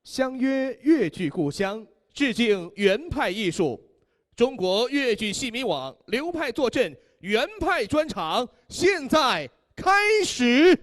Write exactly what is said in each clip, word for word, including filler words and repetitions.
相约越剧故乡，致敬原派艺术。中国越剧戏迷网流派坐镇原派专场，现在开始。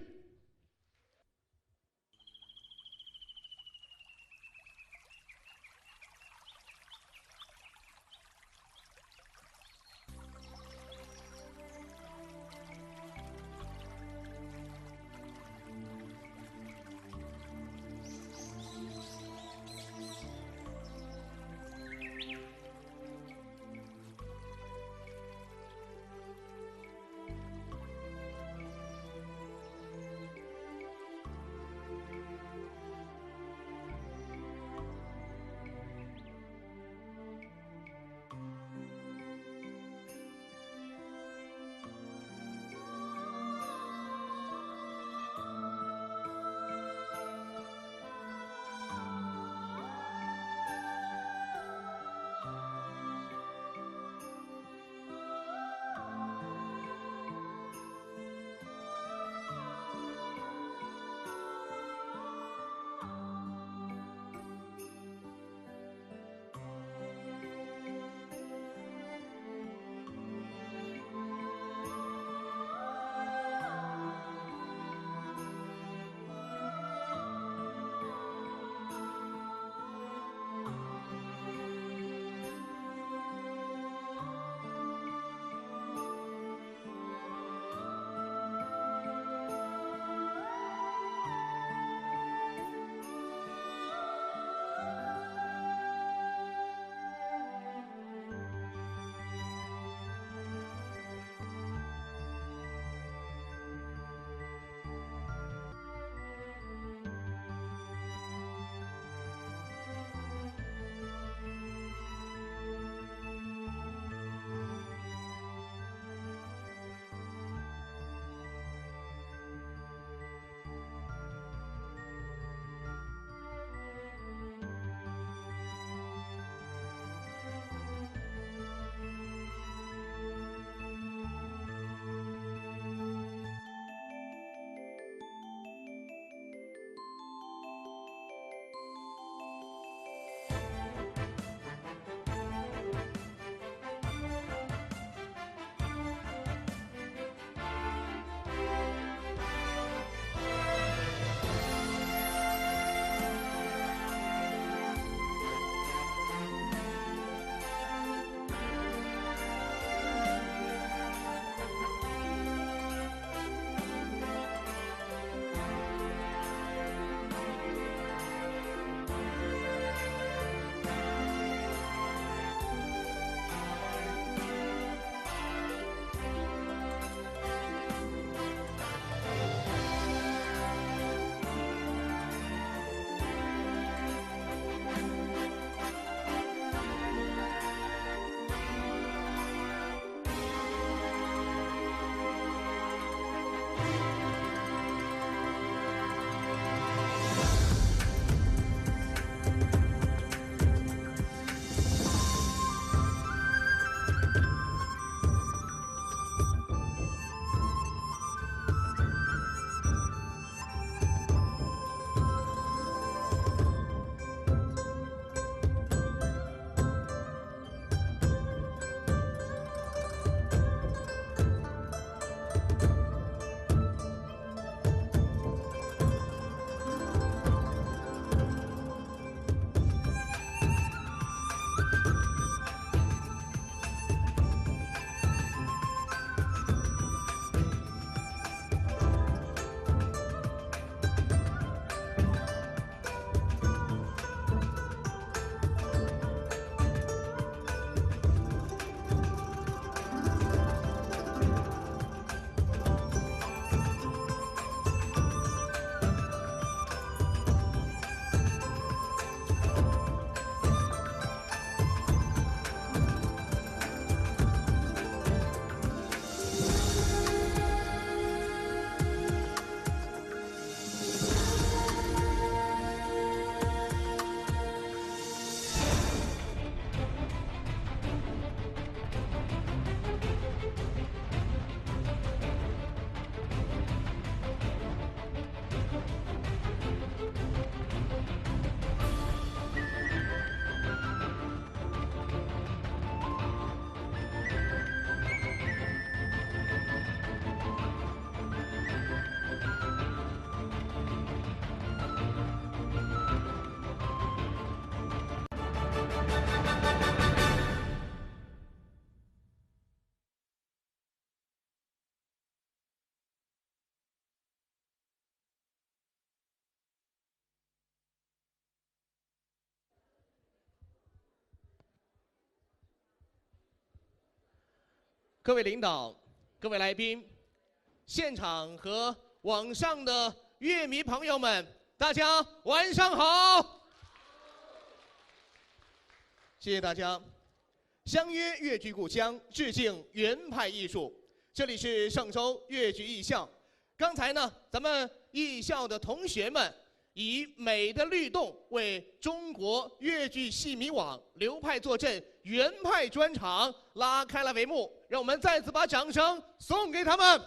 各位领导、各位来宾、现场和网上的乐迷朋友们，大家晚上好！谢谢大家。相约越剧故乡，致敬原派艺术。这里是嵊州越剧艺校。刚才呢，咱们艺校的同学们以《美的律动》为中国越剧戏迷网流派坐镇原派专场拉开了帷幕。让我们再次把掌声送给他们。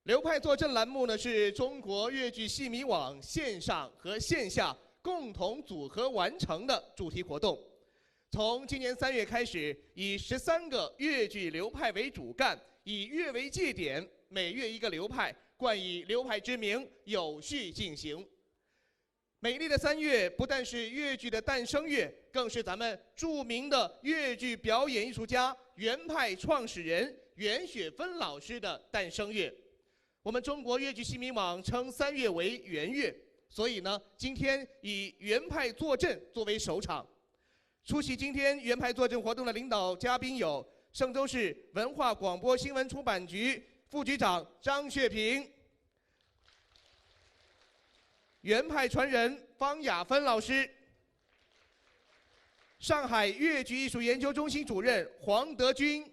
流派坐镇栏目呢，是中国越剧戏迷网线上和线下共同组合完成的主题活动。从今年三月开始，以十三个越剧流派为主干，以月为界点，每月一个流派，冠以流派之名，有序进行。美丽的三月不但是越剧的诞生月，更是咱们著名的越剧表演艺术家、原派创始人袁雪芬老师的诞生月。我们中国越剧戏迷网称三月为圆月，所以呢，今天以原派坐镇作为首场。出席今天原派坐镇活动的领导嘉宾有嵊州市文化广播新闻出版局副局长张雪萍，原派传人方雅芬老师，上海越剧艺术研究中心主任黄德军，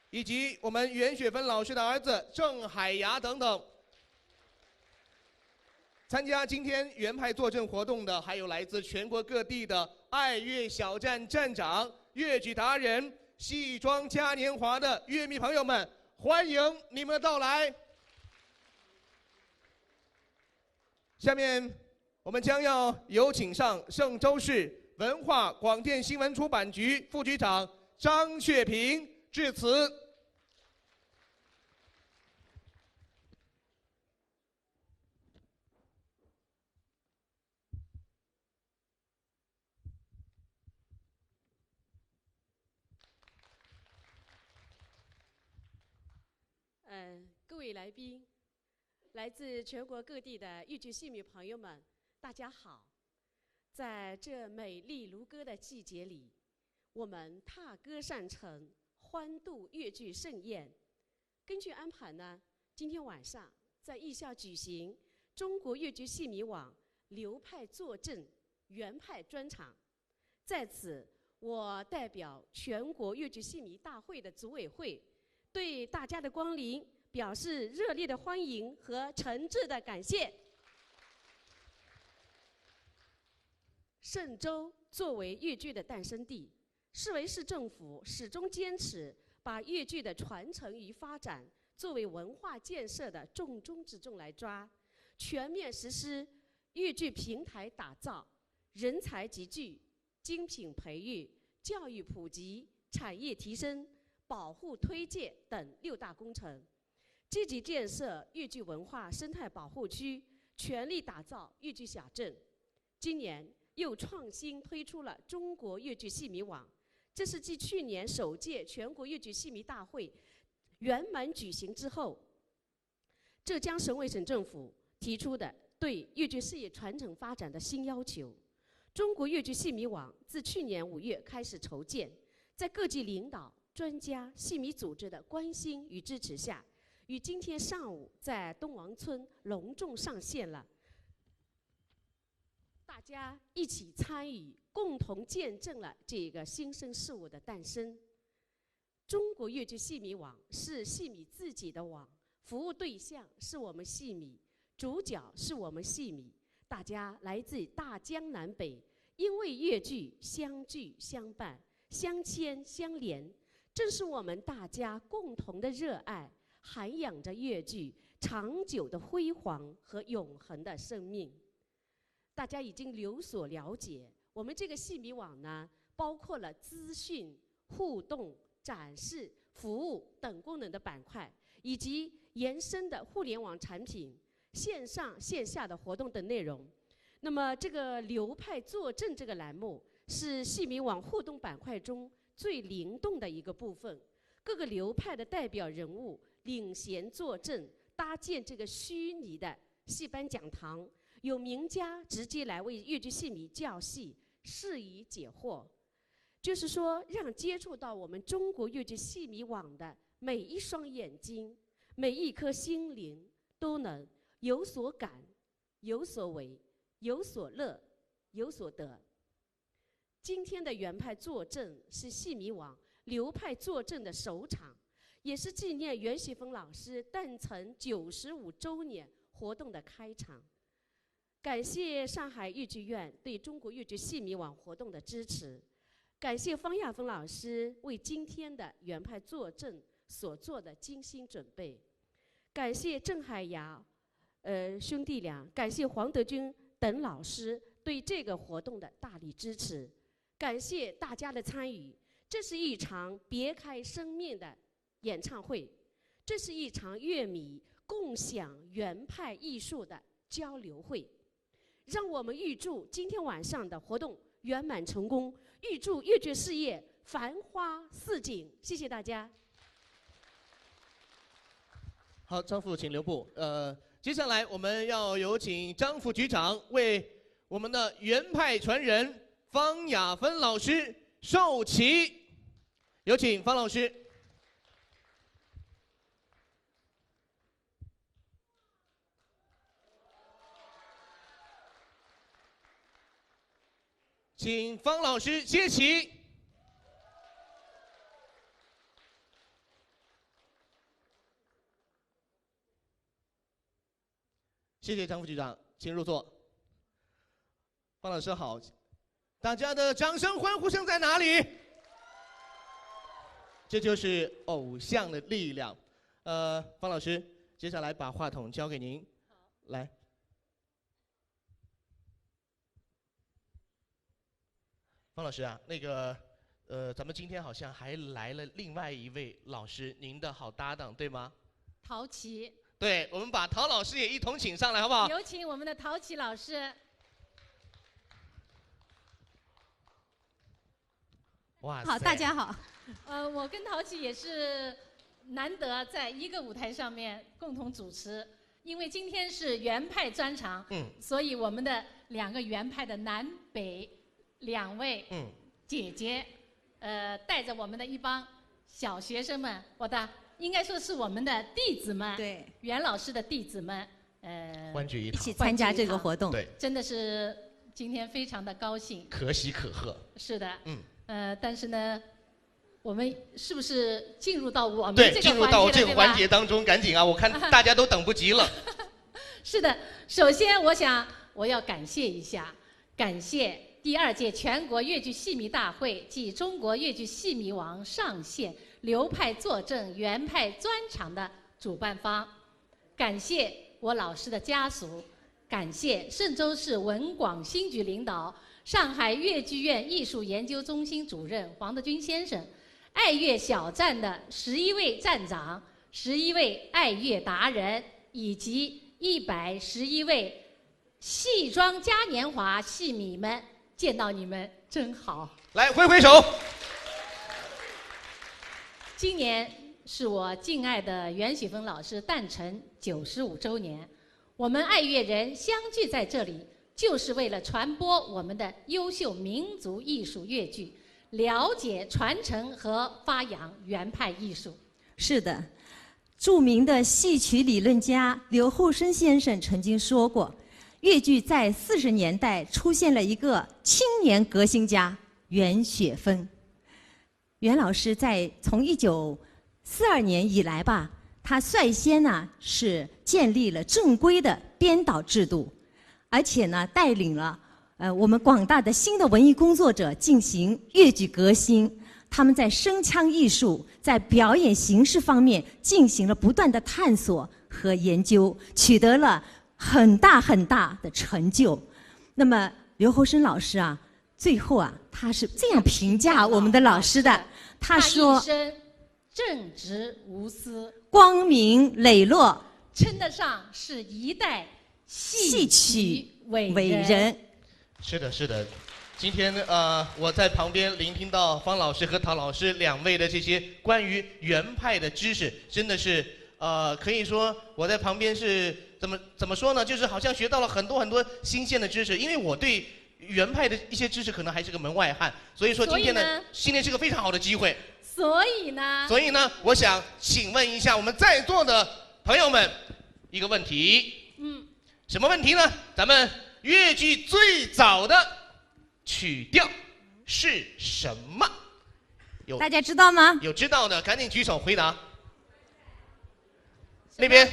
以及我们袁雪芬老师的儿子郑海牙等等。参加今天原派坐镇活动的，还有来自全国各地的爱乐小站站长、越剧达人、戏庄嘉年华的越迷朋友们，欢迎你们的到来。下面我们将要有请上嵊州市文化广电新闻出版局副局长张雪萍致辞。嗯，各位来宾，来自全国各地的越剧戏迷朋友们，大家好。在这美丽如歌的季节里，我们踏歌上城，欢度越剧盛宴。根据安排呢，今天晚上在艺校举行中国越剧戏迷网流派坐镇原派专场。在此，我代表全国越剧戏迷大会的组委会，对大家的光临表示热烈的欢迎和诚挚的感谢。嵊州作为越剧的诞生地，市委市政府始终坚持把越剧的传承与发展作为文化建设的重中之重来抓，全面实施越剧平台打造、人才集聚、精品培育、教育普及、产业提升、保护推介等六大工程，积极建设越剧文化生态保护区，全力打造越剧小镇。今年又创新推出了中国越剧戏迷网，这是继去年首届全国越剧戏迷大会圆满举行之后，浙江省委省政府提出的对越剧事业传承发展的新要求。中国越剧戏迷网自去年五月开始筹建，在各级领导、专家、戏迷组织的关心与支持下，于今天上午在东王村隆重上线了。大家一起参与，共同见证了这个新生事物的诞生。中国越剧戏迷网是戏迷自己的网，服务对象是我们戏迷，主角是我们戏迷。大家来自大江南北，因为越剧相聚相伴、相牵相连，正是我们大家共同的热爱，涵养着越剧长久的辉煌和永恒的生命。大家已经有所了解，我们这个戏迷网呢，包括了资讯、互动、展示、服务等功能的板块，以及延伸的互联网产品、线上线下的活动等内容。那么，这个流派坐镇这个栏目是戏迷网互动板块中最灵动的一个部分。各个流派的代表人物领衔坐镇，搭建这个虚拟的戏班讲堂，由名家直接来为越剧戏迷教戏，适宜解惑，就是说让接触到我们中国越剧戏迷网的每一双眼睛、每一颗心灵都能有所感、有所为、有所乐、有所得。今天的原派坐镇是戏迷网流派坐镇的首场，也是纪念袁雪芬老师诞辰九十五周年活动的开场。感谢上海越剧院对中国越剧戏迷网活动的支持，感谢方亚芬老师为今天的原派坐镇所做的精心准备，感谢郑海牙，呃，兄弟俩，感谢黄德军等老师对这个活动的大力支持，感谢大家的参与。这是一场别开生面的演唱会，这是一场乐迷共享原派艺术的交流会。让我们预祝今天晚上的活动圆满成功，预祝越剧事业繁花似锦。谢谢大家。好，张副，请留步。呃，接下来我们要有请张副局长为我们的原派传人方亚芬老师授旗。有请方老师。请方老师接旗。谢谢张副局长，请入座。方老师好，大家的掌声欢呼声在哪里？这就是偶像的力量。呃，方老师，接下来把话筒交给您。来。 方老师啊，那个，呃，咱们今天好像还来了另外一位老师，您的好搭档，对吗？陶琪。对，我们把陶老师也一同请上来，好不好？有请我们的陶琪老师。哇好，大家好。呃，我跟陶琪也是难得在一个舞台上面共同主持。 因为今天是原派专场，嗯，所以我们的两个原派的南北两位，嗯，姐姐，呃，带着我们的一帮小学生们，我的应该说是我们的弟子们，对，袁老师的弟子们，呃，欢聚一堂，一起参加这个活动，对，真的是今天非常的高兴，可喜可贺。是的，嗯，呃，但是呢。 我们是不是进入到我们对进入到这个环节当中？赶紧啊！我看大家都等不及了。是的，首先我想我要感谢一下，感谢第二届全国越剧戏迷大会暨中国越剧戏迷网上线流派坐镇原派专场的主办方，感谢我老师的家属，感谢嵊州市文广新局领导、上海越剧院艺术研究中心主任黄德军先生。 爱乐小站的十一位站长、十一位爱乐达人，以及一百十一位戏庄嘉年华戏迷们，见到你们真好。来挥挥手。今年是我敬爱的袁雪芬老师诞辰九十五周年，我们爱乐人相聚在这里，就是为了传播我们的优秀民族艺术越剧。 了解、传承和发扬原派艺术。是的，著名的戏曲理论家刘厚生先生曾经说过，越剧在四十年代出现了一个青年革新家袁雪芬。袁老师在从一九四二年以来吧，他率先呢是建立了正规的编导制度，而且呢带领了。 呃，我们广大的新的文艺工作者进行越剧革新，他们在声腔艺术、在表演形式方面进行了不断的探索和研究，取得了很大很大的成就。那么刘厚生老师啊，最后啊，他是这样评价我们的老师的，他说：“正直无私，光明磊落，称得上是一代戏曲伟人。”是的，是的。今天呃，我在旁边聆听到方老师和陶老师两位的这些关于袁派的知识，真的是呃，可以说我在旁边是怎么怎么说呢？就是好像学到了很多很多新鲜的知识，因为我对原派的一些知识可能还是个门外汉，所以说今天呢，所以呢今天是个非常好的机会。所以呢，所以呢，我想请问一下我们在座的朋友们一个问题。嗯，什么问题呢？咱们越剧最早的曲调是什么？有大家知道吗？有知道的赶紧举手回答。那边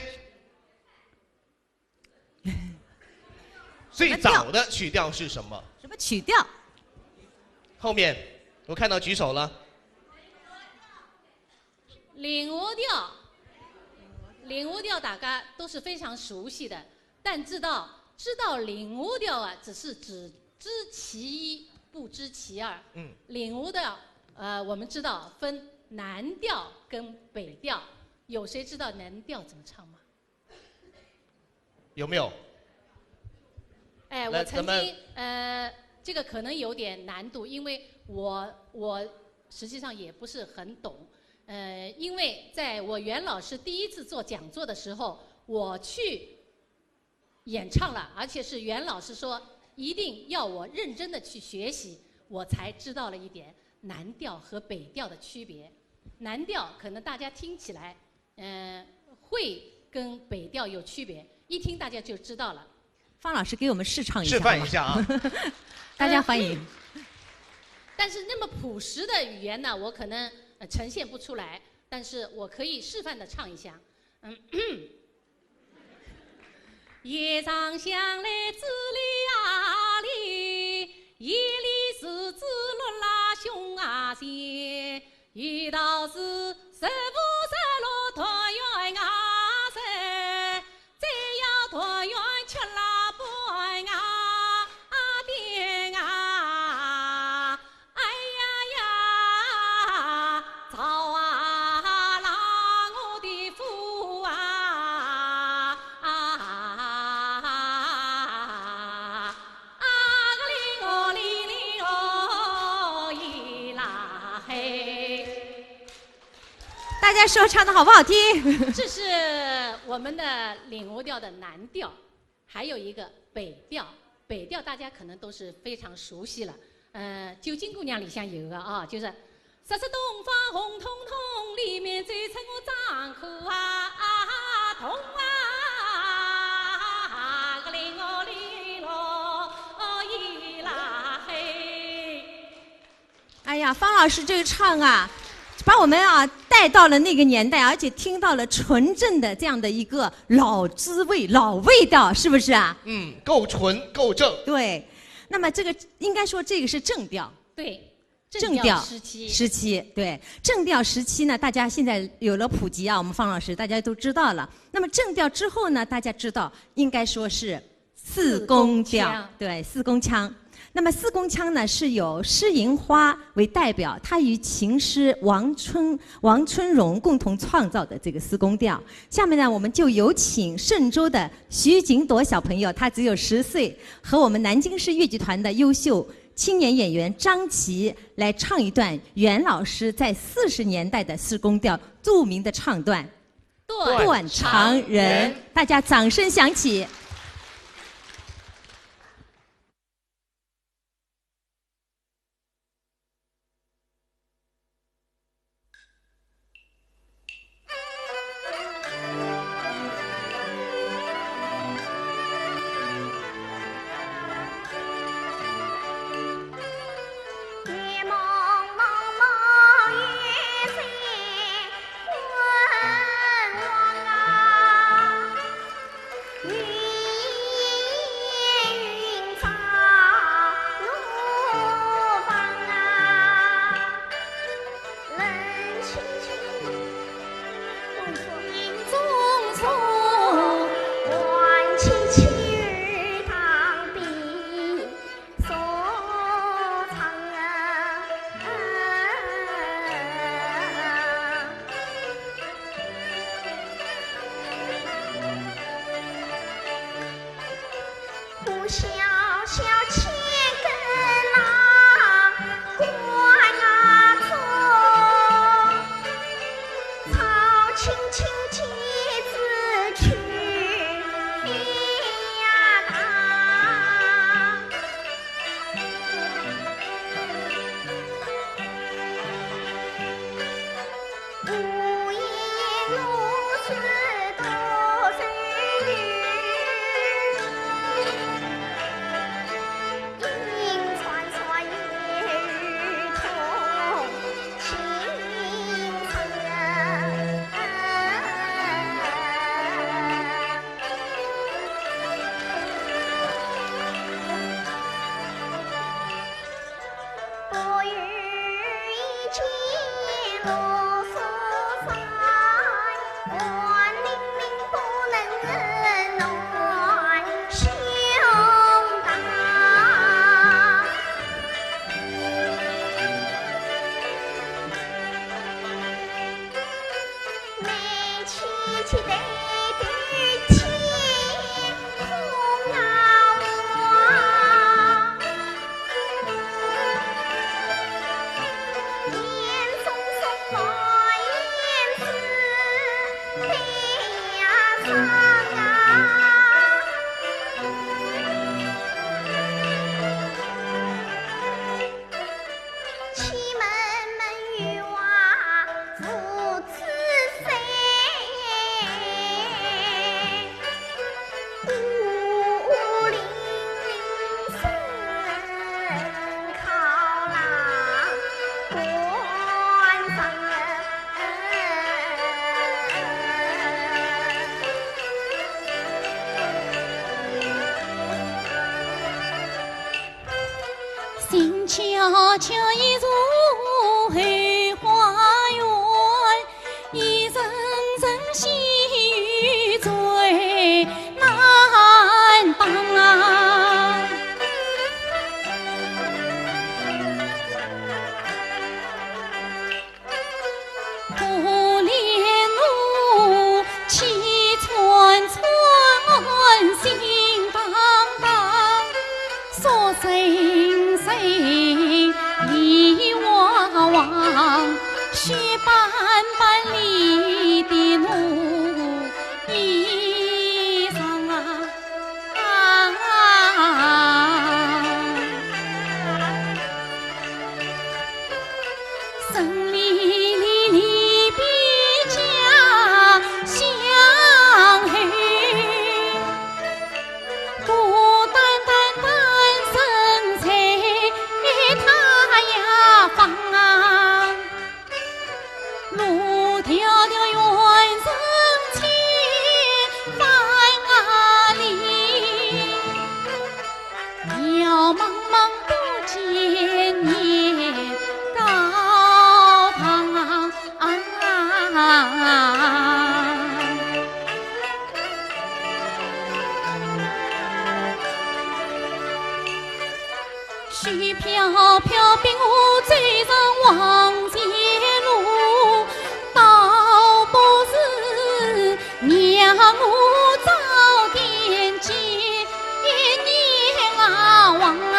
最早的曲调是什么？什么曲调？后面我看到举手了。领舞调，领舞调大家都是非常熟悉的，但知道知道领舞调啊，只是只知其一，不知其二。嗯，领舞调，呃，我们知道分南调跟北调，有谁知道南调怎么唱吗？有没有？哎，来我曾经咱们呃，这个可能有点难度，因为我我实际上也不是很懂，呃，因为在我袁老师第一次做讲座的时候，我去演唱了，而且是袁老师说一定要我认真的去学习，我才知道了一点南调和北调的区别。南调可能大家听起来，嗯、会跟北调有区别，一听大家就知道了。方老师给我们试唱一下，示范一下啊。大家欢迎。但是那么朴实的语言呢，我可能呃呈现不出来，但是我可以示范的唱一下。嗯，夜长向来知里啊里，夜里是知落啦凶啊险，夜到是十五十六团圆啊噻。 只要团圆吃了饭啊，啊爹啊，哎呀呀，造啊啦我的福啊，啊啊个哩哦哩哩哦咦啦嘿。 大家说唱的好不好听？这是我们的领舞调的南调，还有一个北调。北调大家可能都是非常熟悉了，呃，九斤姑娘里向有一个啊，就是。 哎呀，方老师这个唱啊，把我们啊带到了那个年代，而且听到了纯正的这样的一个老滋味、老味道，是不是啊？嗯，够纯够正。对，那么这个应该说这个是正调。对，正调时期。时期，对，正调时期呢，大家现在有了普及啊，我们方老师大家都知道了。那么正调之后呢，大家知道应该说是四宫调，四宫腔。对，四宫腔。那么四宫腔呢，是由施银花为代表，她以琴师王春王春荣共同创造的这个四宫调。下面呢，我们就有请嵊州的徐景朵小朋友，她只有十岁，和我们南京市越剧团的优秀青年演员张琪来唱一段袁老师在四十年代的四宫调著名的唱段《断肠人》，大家掌声响起。巧一入后花园，一阵阵细雨最难挡啊。 可怜我气喘喘，心荡荡，说声声泪汪汪，雪斑斑里的我衣裳啊。 啊，生离离离别家乡后，孤单单单身在他呀方啊。 路迢迢远程千万里，遥茫茫不见年高堂。 雪飘飘逼我走上黄泉路，倒不如让我早点见阎王啊。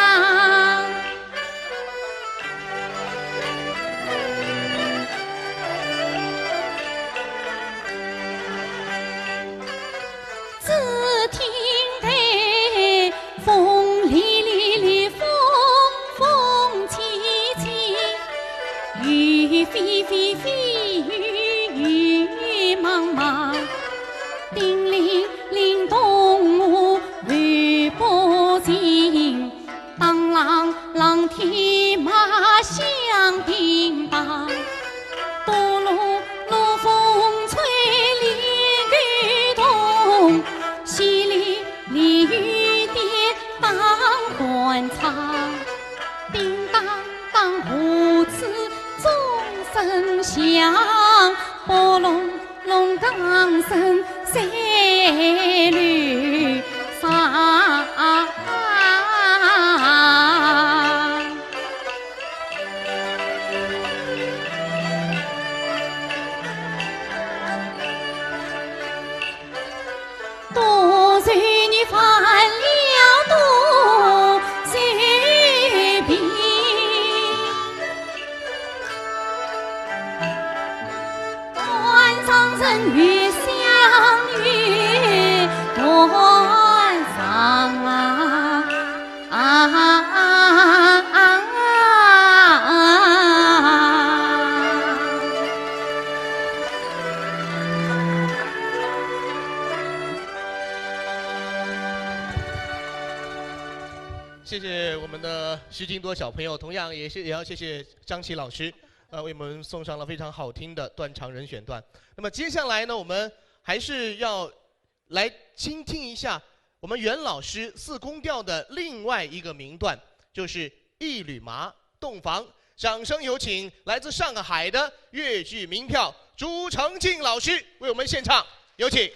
只听得风哩哩哩，风风起起，雨霏霏霏，雨雨茫茫，叮铃铃动我耳不静。 当啷啷铁马响叮当，咚隆隆风吹林沟洞，淅沥沥雨点打寒窗。叮当当，何处钟声响？拨隆 弄堂声在楼上。多谢你烦了多谢别。 断肠人与相遇断肠啊，啊，啊，啊。 谢谢我们的徐金多小朋友，同样也是，也要谢谢张琪老师，呃，为我们送上了非常好听的断肠人选段。那么接下来呢，我们还是要来倾听一下我们袁老师四宫调的另外一个名段，就是《一缕麻洞房》。掌声有请来自上海的越剧名票朱成静老师为我们献唱，有请。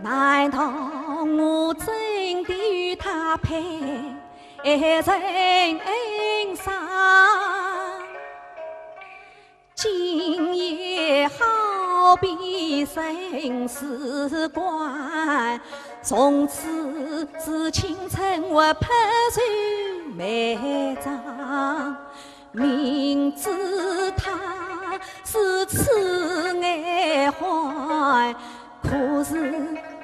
难道我真的与他配成双？今夜好比生死关，从此是青春活泼愁眉张。 明知他是痴爱欢，可是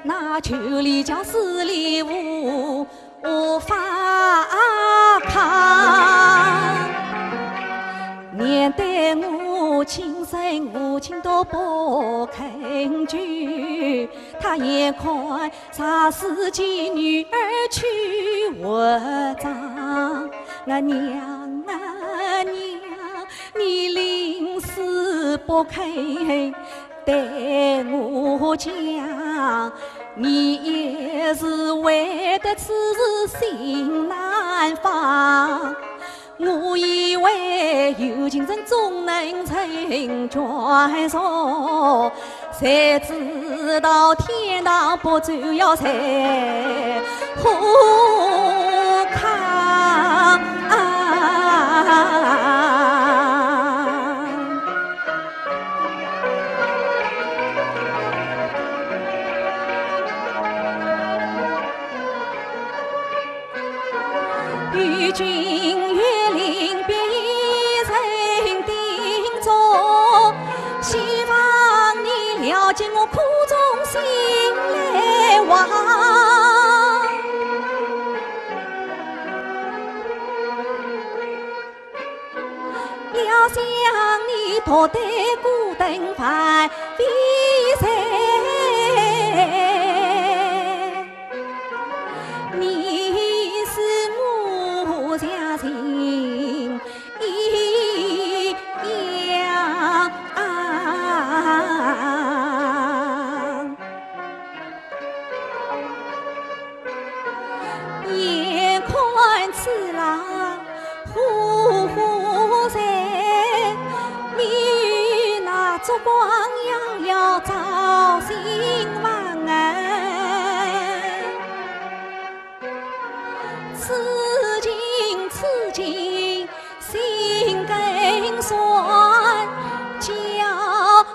那九里桥十里无无法抗。面对我亲生母亲都不肯救，她眼看着自己女儿去活葬。啊娘啊娘，你临死不肯对我讲，你也是为得此事心难放。我以为有情人总能成眷属，谁知道天堂不走要谁好看。与君越临别人叮嘱，希望你了解我苦衷心来话。 要想你独对孤灯还为谁？你是我家人一样。 眼看此浪呼呼来，明月那烛光摇摇照心房啊。此情此景 心更酸，叫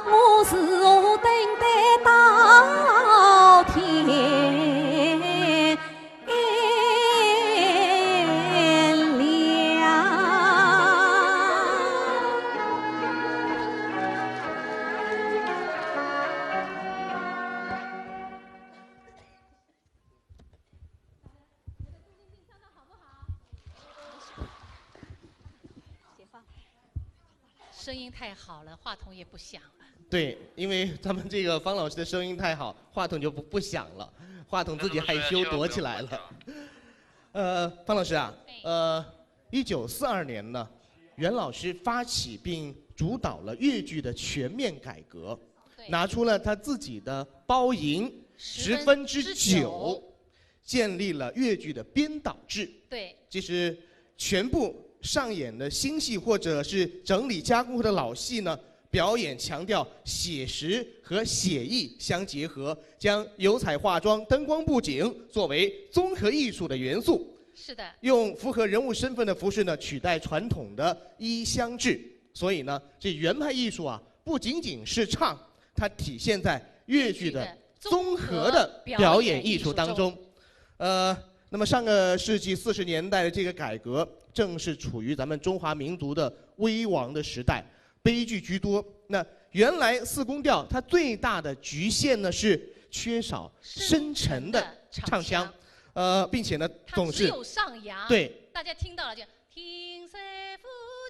我如何等待到天亮。 声音太好了，话筒也不响了。对，因为咱们这个方老师的声音太好，话筒就不不响了，话筒自己害羞躲起来了。呃，方老师啊，呃，一九四二年呢，袁老师发起并主导了越剧的全面改革，拿出了他自己的包银十分之九，建立了越剧的编导制。对，其实全部上演的新戏或者是整理加工后的老戏呢，表演强调写实和写意相结合，将油彩化妆、灯光布景作为综合艺术的元素。是的，用符合人物身份的服饰呢取代传统的衣香制。所以呢，这原派艺术啊，不仅仅是唱，它体现在越剧的综合的表演艺术当中。呃，那么上个世纪四十年代的这个改革，正是处于咱们中华民族的危亡的时代，悲剧居多。那原来四宫调它最大的局限呢是缺少深沉的唱腔，呃，并且呢总是有上扬，对，大家听到了就听山抚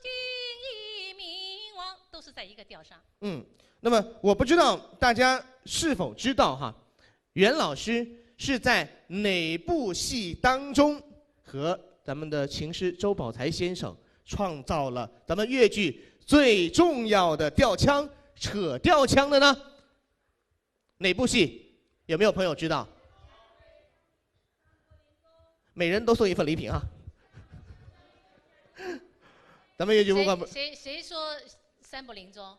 今已明亡，都是在一个调上。嗯，那么我不知道大家是否知道哈，袁老师是在哪部戏当中和咱们的琴师周宝才先生创造了咱们越剧最重要的调腔扯调腔的呢？哪部戏？有没有朋友知道？每人都送一份礼品啊！咱们越剧文化部谁谁说三不林中？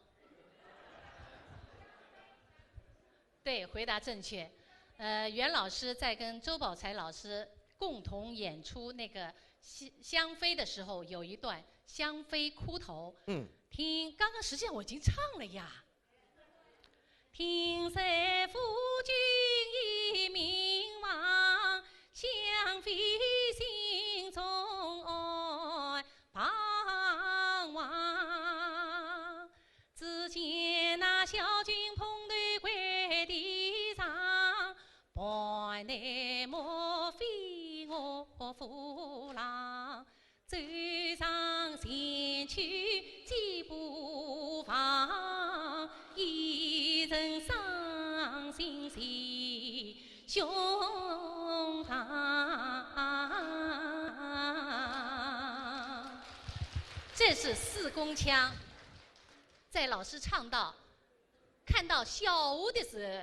对，回答正确。呃，袁老师在跟周宝才老师共同演出那个《香香妃》的时候，有一段《香妃哭头》。嗯，听，刚刚实际上我已经唱了呀。听山抚今已明亡，香妃心中哀彷徨。 只见那小径碰头跪地上，盘难莫非我胸膛。这是四宫腔，在老师唱到看到小屋的时候，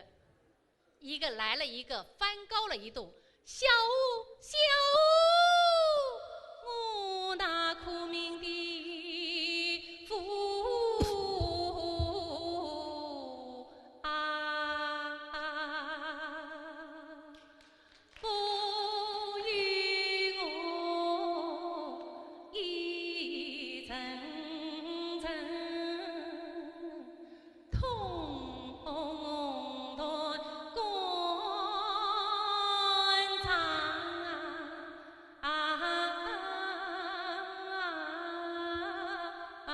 一个来了一个翻高了一度，小屋，小屋，我那苦命的父啊！ 不与我一阵阵痛断肝肠啊！啊！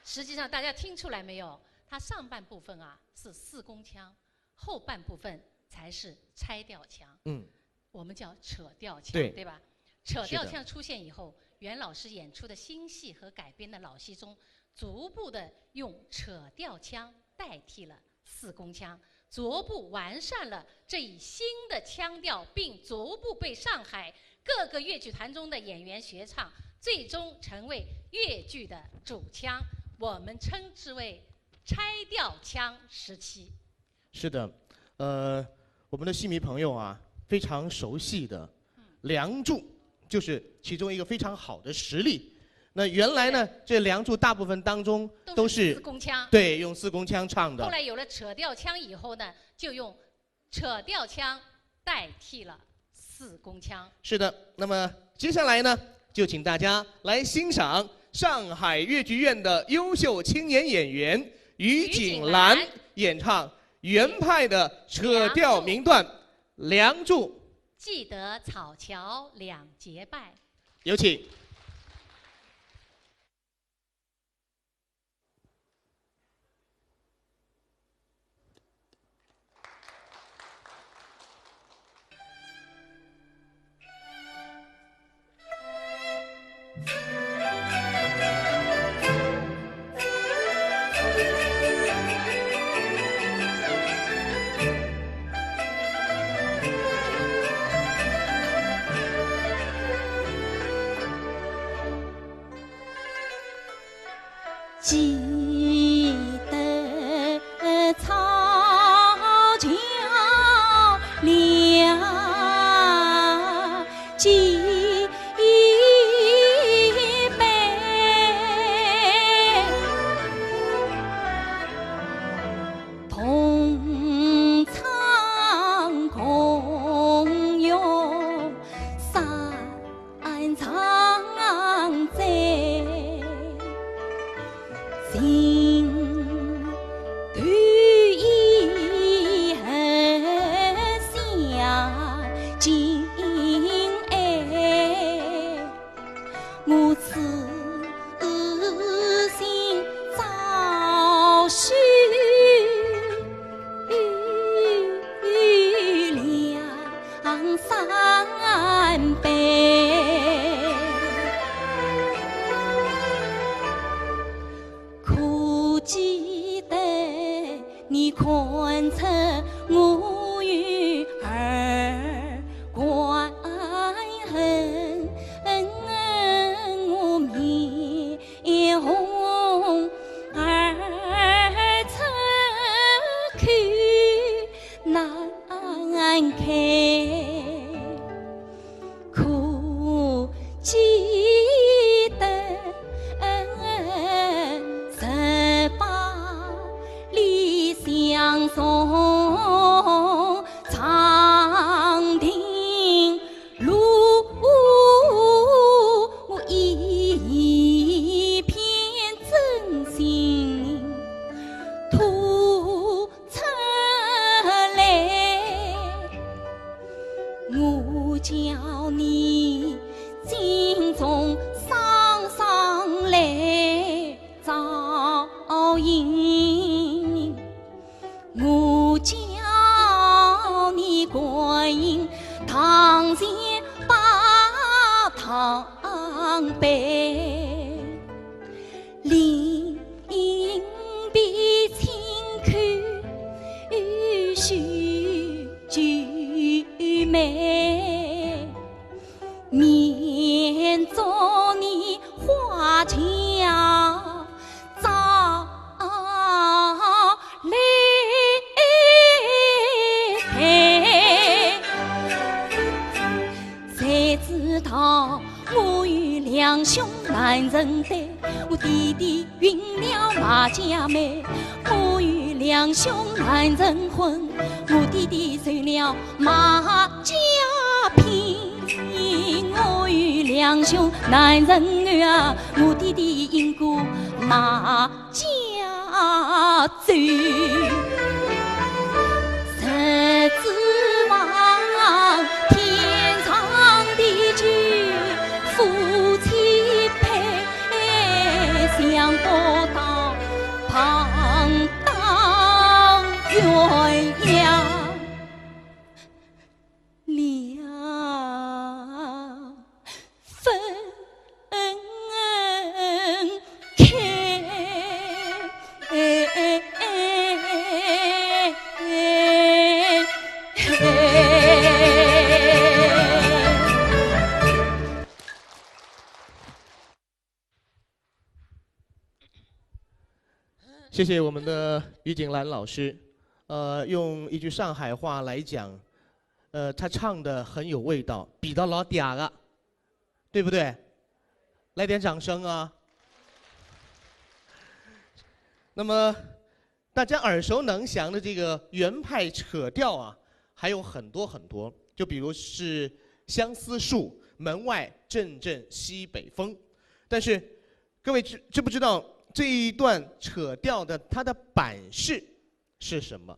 实际上，大家听出来没有？它上半部分啊是四宫腔，后半部分才是拆调腔。嗯，我们叫扯调腔，对。对吧？扯调腔出现以后，是的。袁老师演出的新戏和改编的老戏中，逐步的用扯调腔代替了四宫腔，逐步完善了这一新的腔调，并逐步被上海各个越剧团中的演员学唱，最终成为越剧的主腔，我们称之为拆调腔时期。 是的，呃，我们的戏迷朋友啊，非常熟悉的《梁祝》，就是其中一个非常好的实例。那原来呢，这《梁祝》大部分当中都是，都是四宫腔。对，用四宫腔唱的。后来有了扯调腔以后呢，就用扯调腔代替了四宫腔。是的，那么接下来呢，就请大家来欣赏上海越剧院的优秀青年演员于景兰演唱原派的扯调名段《梁祝》。记得草桥两结拜。有请。记得草桥两结拜，同唱共乐三 唱在，情投意合相敬爱，我痴心照书 两三杯。可记得你看出我有二关恨，我面 红而出口难开，可记得十八里相送长亭 路一片真心吐出来，我叫你心中双双来照应。 我叫你观音堂前把堂背，临别亲男人对，我弟弟寻了马家妹，我有两兄难成婚，我弟弟成了马家姘，我有两兄难成儿啊，我弟弟赢过马家周。 谢谢我们的于景兰老师。呃，用一句上海话来讲，呃，她唱得很有味道，比得老嗲个，对不对？来点掌声啊！那么，大家耳熟能详的这个原派扯调啊，还有很多很多，就比如是相思树，门外阵阵西北风。但是，各位知知不知道这一段扯调的它的版式是什么？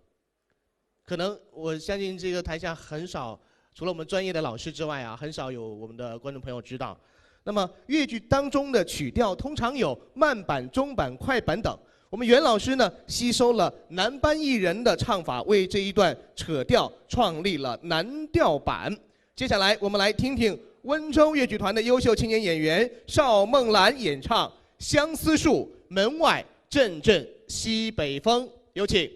可能我相信这个台下很少，除了我们专业的老师之外啊，很少有我们的观众朋友知道。那么越剧当中的曲调通常有慢板、中板、快板等。我们袁老师呢，吸收了男班艺人的唱法，为这一段扯调创立了男调版。接下来，我们来听听温州越剧团的优秀青年演员邵梦兰演唱《相思树》，门外阵阵西北风，有请。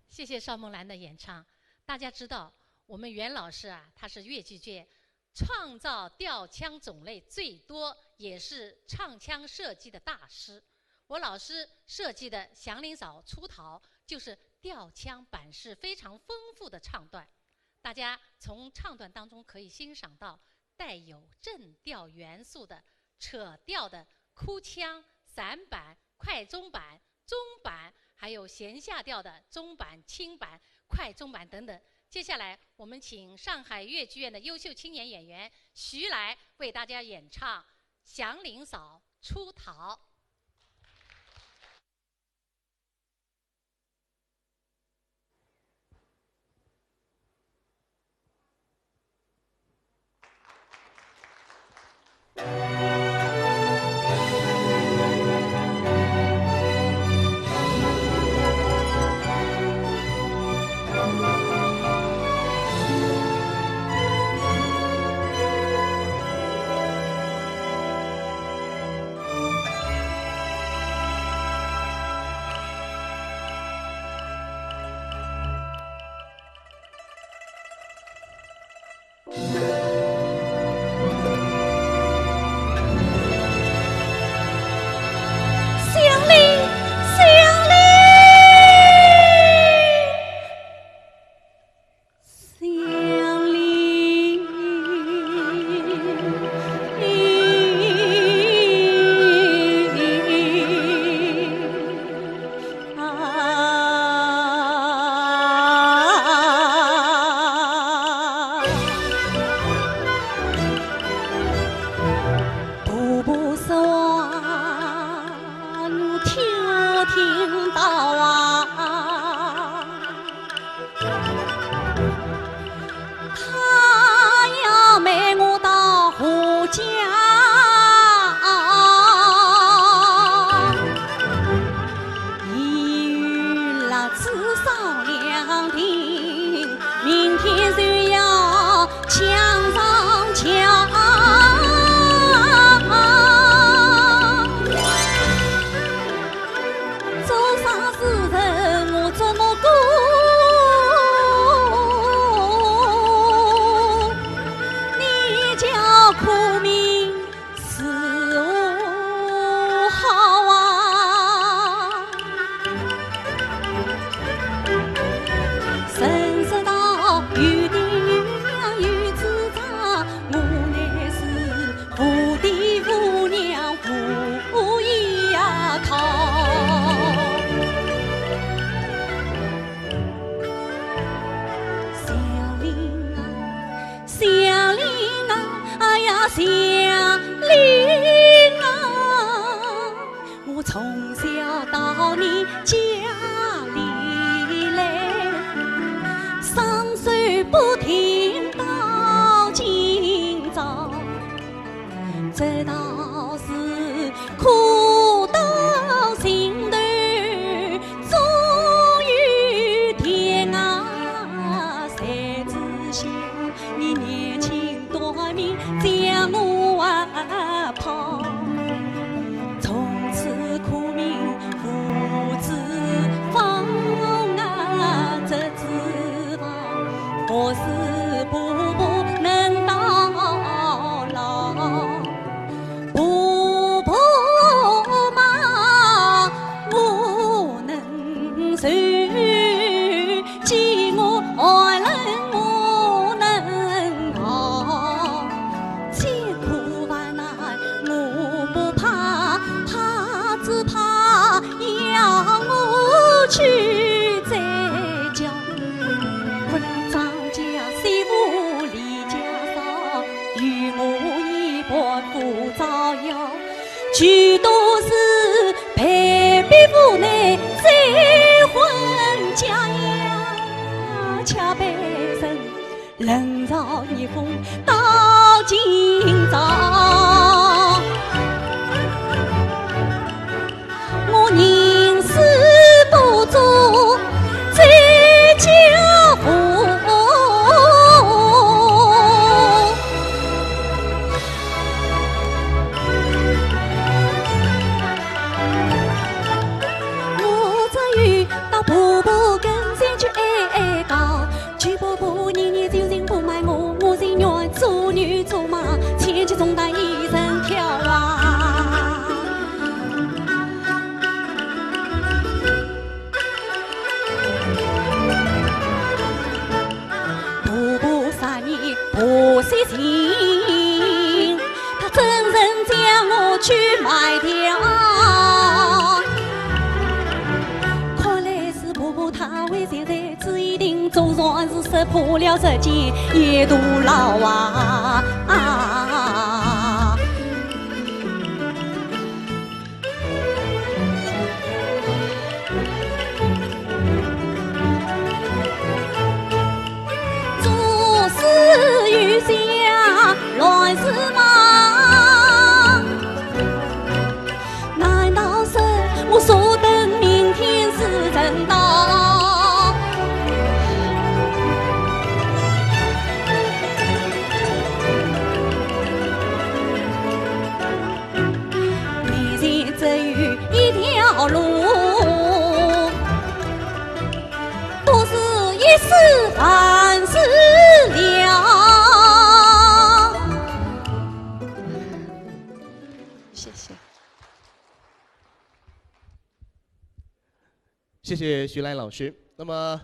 谢谢邵梦兰的演唱。大家知道，我们袁老师啊，他是越剧界创造调腔种类最多，也是唱腔设计的大师。我老师设计的《祥林嫂出逃》就是调腔版式非常丰富的唱段。大家从唱段当中可以欣赏到带有正调元素的扯调的哭腔、散板、快中板、中板，还有弦下调的中板、轻板、快中板等等。接下来，我们请上海越剧院的优秀青年演员徐来为大家演唱《祥林嫂出逃》。是苦到心头终有甜啊，谁知晓你年轻短命将我啊抛。从此苦命无指望啊，这指望何时步步能到老。 婆婆嘛，我能受，饥饿寒冷我能熬，千苦万难我不怕，怕只怕要我去追究。问张家媳妇离家少，与我一般无招摇。 俱都是被逼无奈再婚家呀，恰被人冷嘲热讽到今朝。我宁死不做这家伙。 我只有到婆婆跟前去哀哀告，求婆婆年年就近不卖我，我情愿做牛做马，前去重担一人挑啊。 婆婆杀你婆媳心，她怎忍将我去卖掉？看来是婆婆太会现在，只一定做善事，识破了这件也徒劳啊！啊！ 做事有想乱事忙，难道是我坐等明天是正道？ 面前只有一条路，都是一死万死了。谢谢。 谢谢徐兰老师。那么，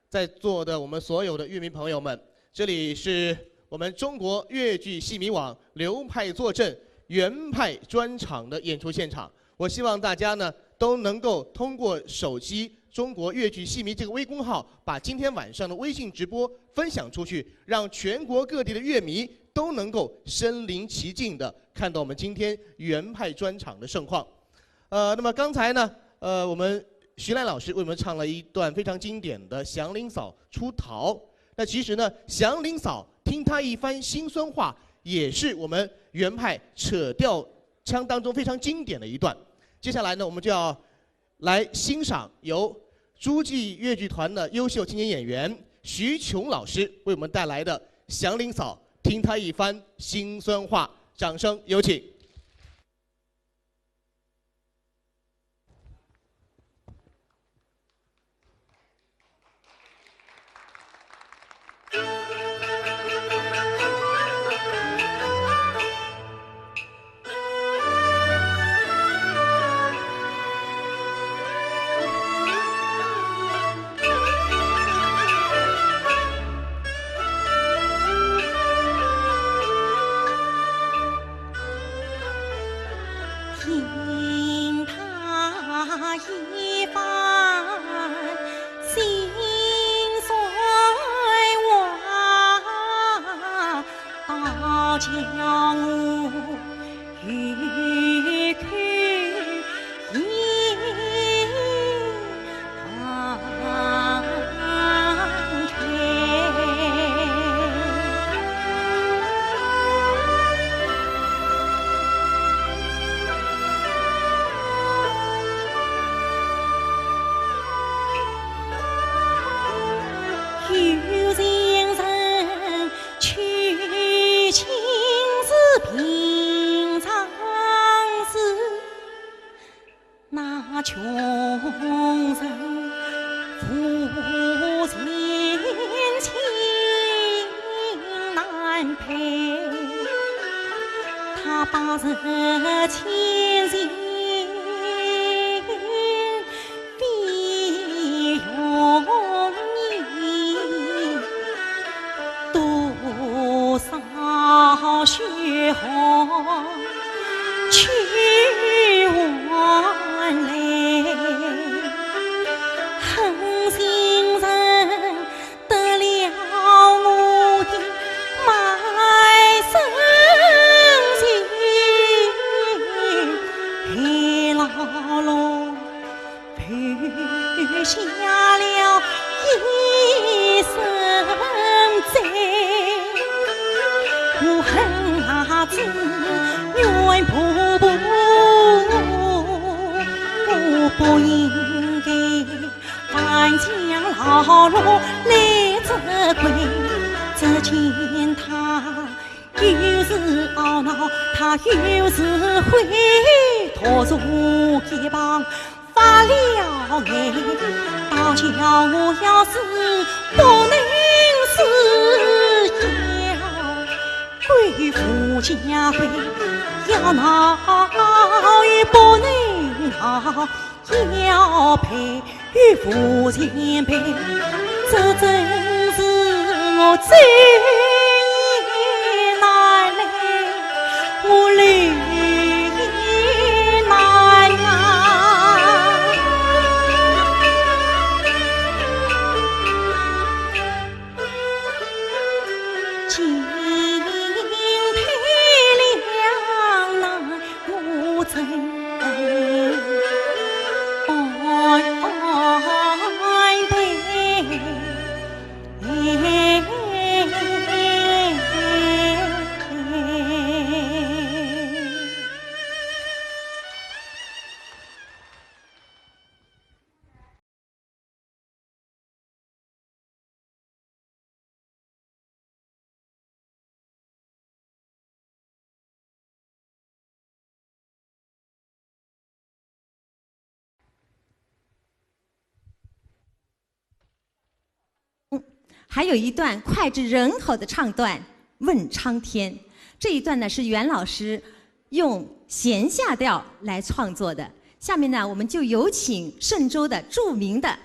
在座的我们所有的乐迷朋友们，这里是我们中国越剧戏迷网流派坐镇原派专场的演出现场。我希望大家呢都能够通过手机中国越剧戏迷这个微公号，把今天晚上的微信直播分享出去，让全国各地的乐迷都能够身临其境的看到我们今天原派专场的盛况。 呃，那么刚才呢，呃，我们徐兰老师为我们唱了一段非常经典的《祥林嫂出逃》。那其实呢，祥林嫂听她一番辛酸话，也是我们原派扯吊腔当中非常经典的一段。接下来呢，我们就要来欣赏由诸暨越剧团的优秀青年演员徐琼老师为我们带来的《祥林嫂听她一番辛酸话》，掌声有请。穷人无情情难配，他把人千金非容易，多少血汗去换来，狠心人得了我的卖身情，黑牢牢 留下了一身债。我恨啊，只愿婆婆不应该，翻江老路来责怪，只见她 又是懊恼，她又是悔，拖住肩膀发了呆。倒叫我要是不能死，要归父家归，要闹也不能闹，要赔 与父前辈，这真是我最难耐，我泪难啊。进退两难， 我怎安排？还有一段脍炙人口的唱段《问苍天》。这一段呢，是袁老师用弦下调来创作的。下面呢，我们就有请嵊州的著名的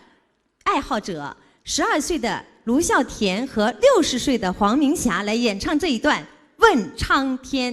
爱好者，十二岁的卢啸田和六十岁的黄明霞来演唱这一段《问苍天》。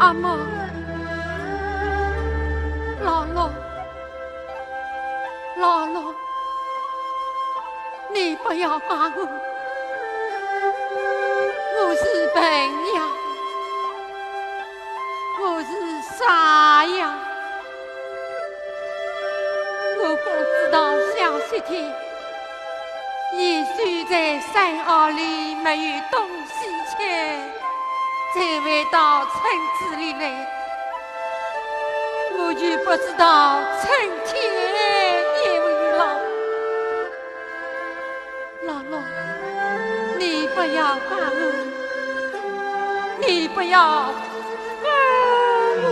阿妈，老六，老六，你不要怪我，我是笨呀，我是傻呀。 我不知道小雪天，也许在山坳里没有东西吃，才会到村子里来。我就不知道春天也会来。老六，你不要怪我，你不要怪我。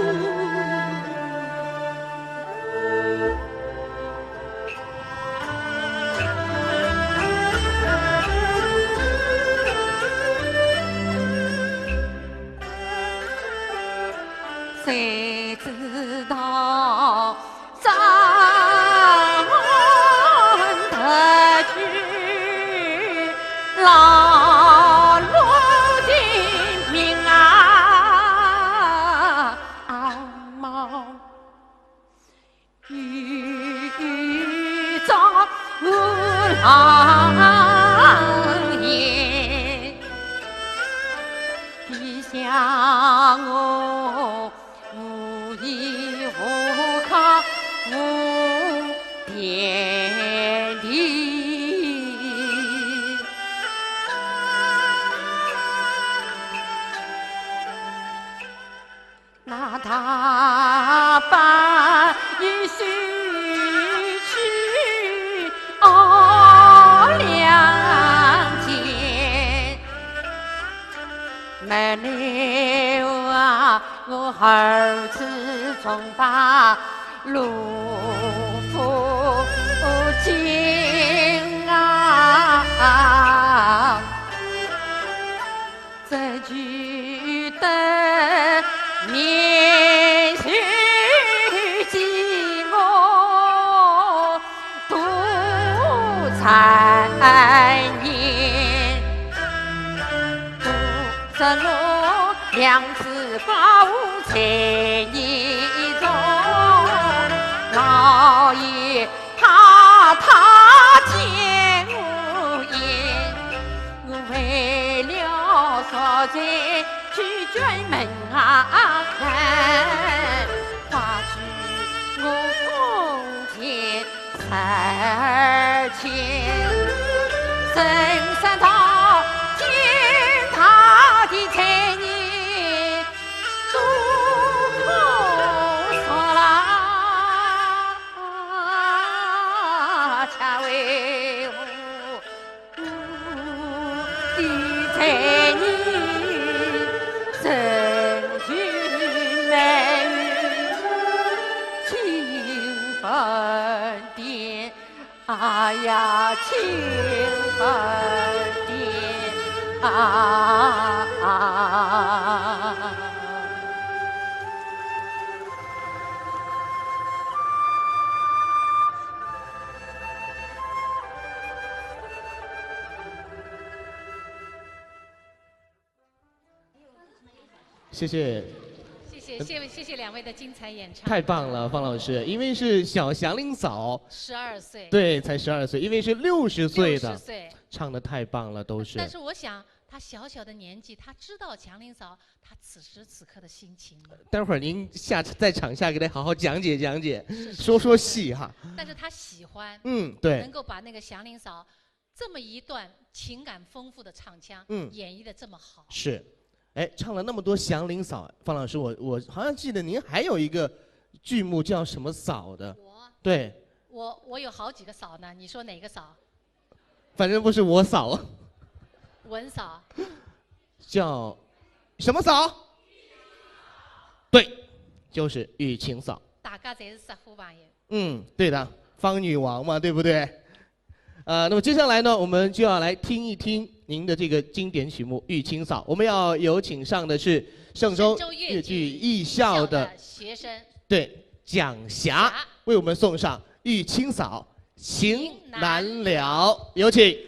谁知道这门得去老六的命啊，毛 雨中无浪烟，地下我无依无靠无天地。 那大半已失去哦良田，没有啊，我儿子总把路不尽啊。 只觉得面前寂寞多残念。独生我两子挂无在眼中，老爷 怕他见我言，我为了赎罪去追门啊看，花枝我共前十二千，人生道见他的罪孽都可恕啦。 啊，恰为我的罪孽，身居美女清风殿，哎呀，清风殿啊。谢谢。谢谢，谢谢，谢谢两位的精彩演唱。太棒了，方老师，因为是小祥林嫂，十二岁。对，才十二岁，因为是六十岁的，六十岁。唱得太棒了，都是。但是我想，她小小的年纪，她知道祥林嫂她此时此刻的心情吗？待会儿您下，在场下给她好好讲解讲解，是，是，说说戏哈。但是她喜欢，嗯，对。能够把那个祥林嫂这么一段情感丰富的唱腔，嗯，演绎得这么好。是。哎，唱了那么多祥林嫂，方老师，我，我好像记得您还有一个剧目叫什么嫂的？我？对。我，我有好几个嫂呢，你说哪个嫂？反正不是我嫂。文嫂。叫什么嫂？对，就是玉清嫂。大家侪是说话朋友。嗯，对的，方女王嘛，对不对？ 呃，那么接下来呢，我们就要来听一听您的这个经典曲目《玉清嫂》。我们要有请上的是嵊州越剧艺校的，嵊州越剧艺校的学生，对，蒋霞，霞。为我们送上《玉清嫂·情难了》，有请。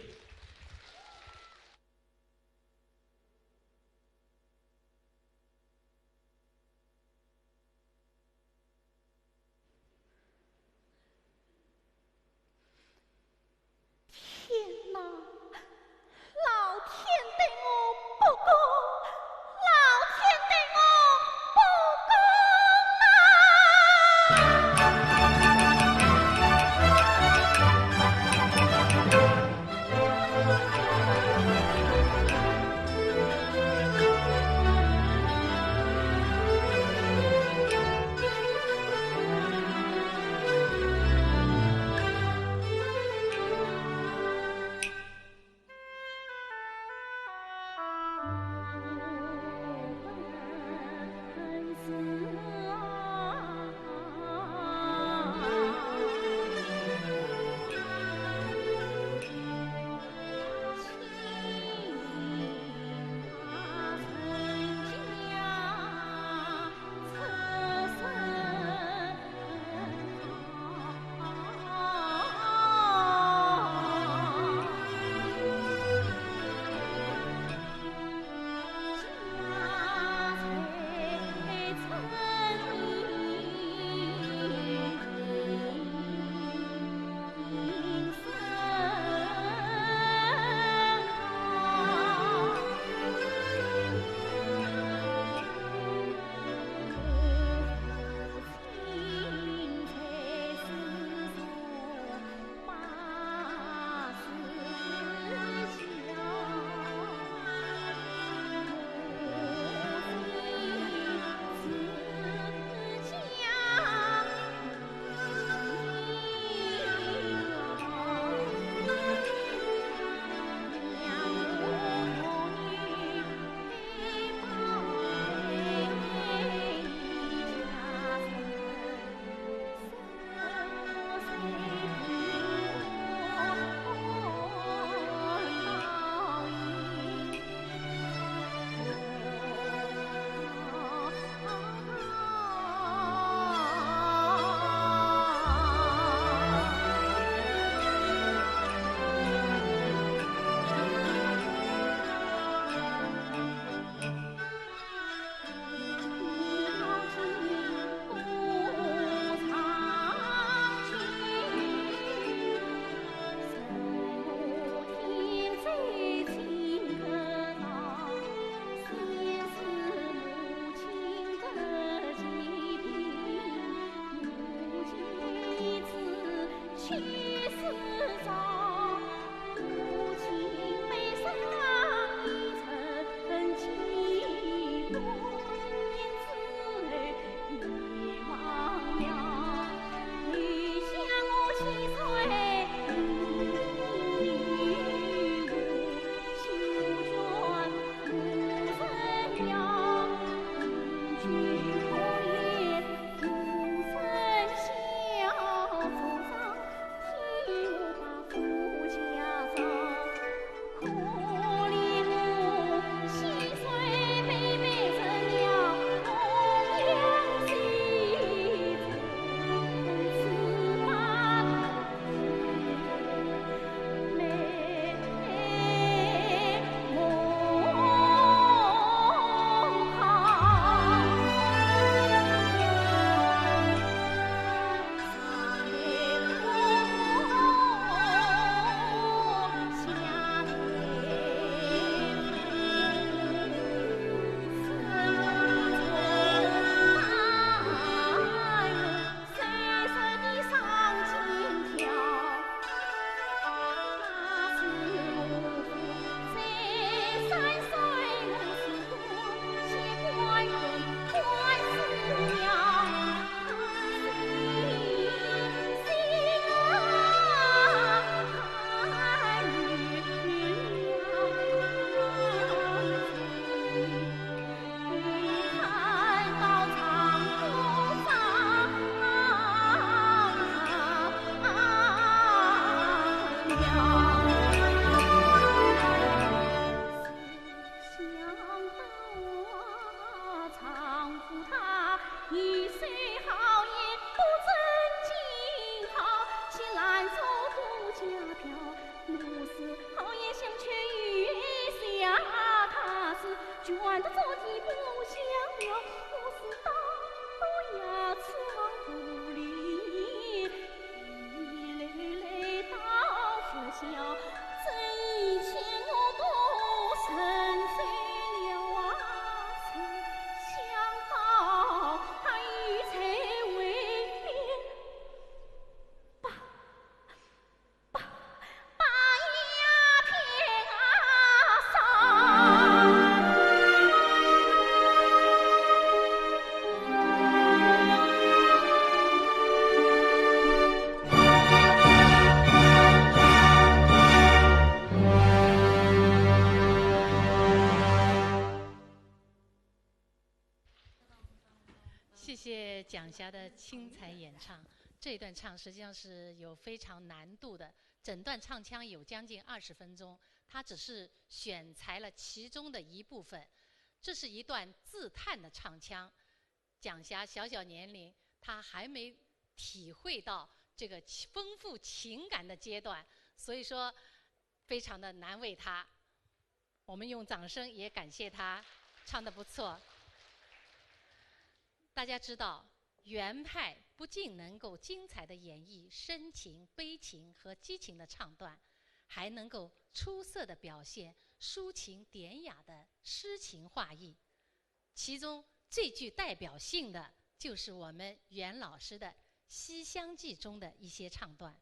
谢谢蒋霞的精彩演唱。这一段唱实际上是有非常难度的，整段唱腔有将近二十分钟，她只是选材了其中的一部分。这是一段自叹的唱腔。蒋霞小小年龄，她还没体会到这个情-，丰富情感的阶段，所以说非常的难为她。我们用掌声也感谢她，唱得不错。大家知道，袁派不仅能够精彩地演绎深情、悲情和激情的唱段，还能够出色地表现抒情典雅的诗情画意。其中最具代表性的就是我们袁老师的《西厢记》中的一些唱段。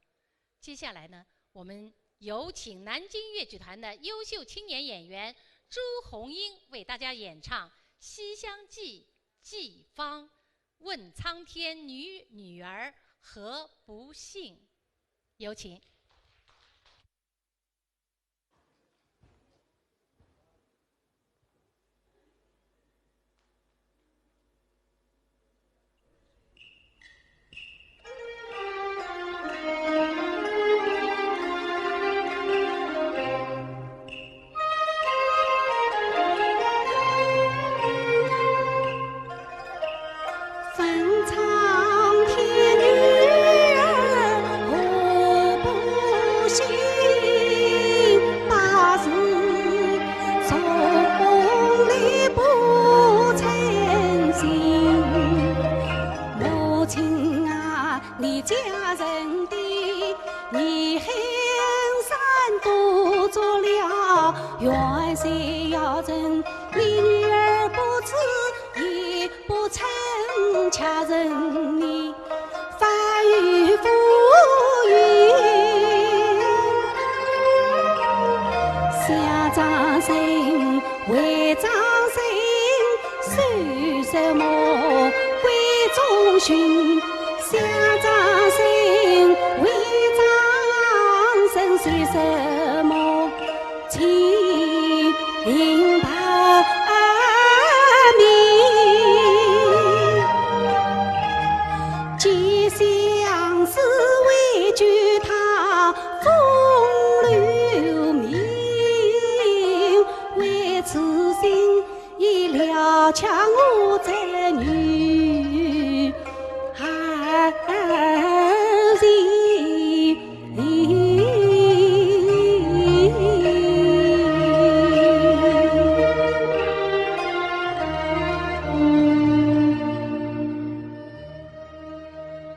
接下来呢，我们有请南京越剧团的优秀青年演员朱红英为大家演唱《西厢记》季芳，《问苍天女，女儿何不信》。有请。君想张生，为张生说什么情报明？既相思为救他风流命，为此心 已料却我这女儿情。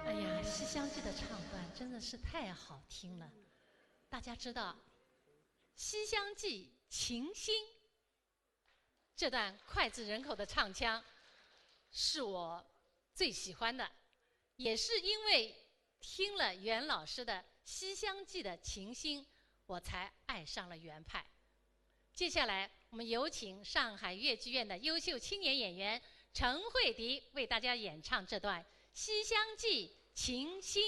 哎呀，《西厢记》的唱段真的是太好听了。大家知道，《西厢记·琴心》 这段脍炙人口的唱腔是我最喜欢的，也是因为听了袁老师的《西厢记》的琴心，我才爱上了袁派。接下来，我们有请上海越剧院的优秀青年演员陈慧迪为大家演唱这段《西厢记·琴心》。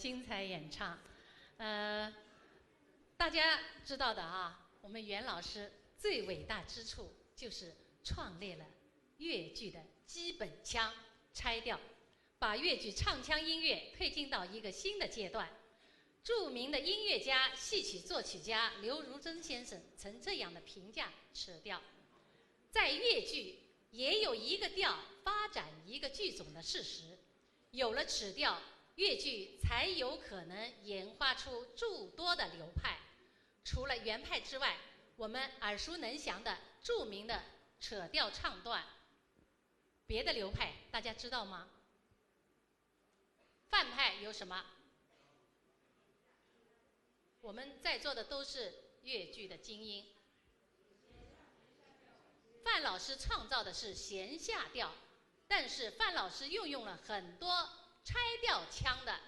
精彩演唱。呃，大家知道的啊，我们袁老师最伟大之处就是创立了越剧的基本腔拆调，把越剧唱腔音乐推进到一个新的阶段。著名的音乐家、戏曲作曲家刘如珍先生曾这样的评价此调：在越剧也有一个调发展一个剧种的事实，有了此调，越剧才有可能演化出诸多的流派。除了袁派之外，我们耳熟能详的著名的扯调唱段，别的流派大家知道吗？范派有什么？我们在座的都是越剧的精英。范老师创造的是弦下调，但是范老师运用了很多拆调腔的，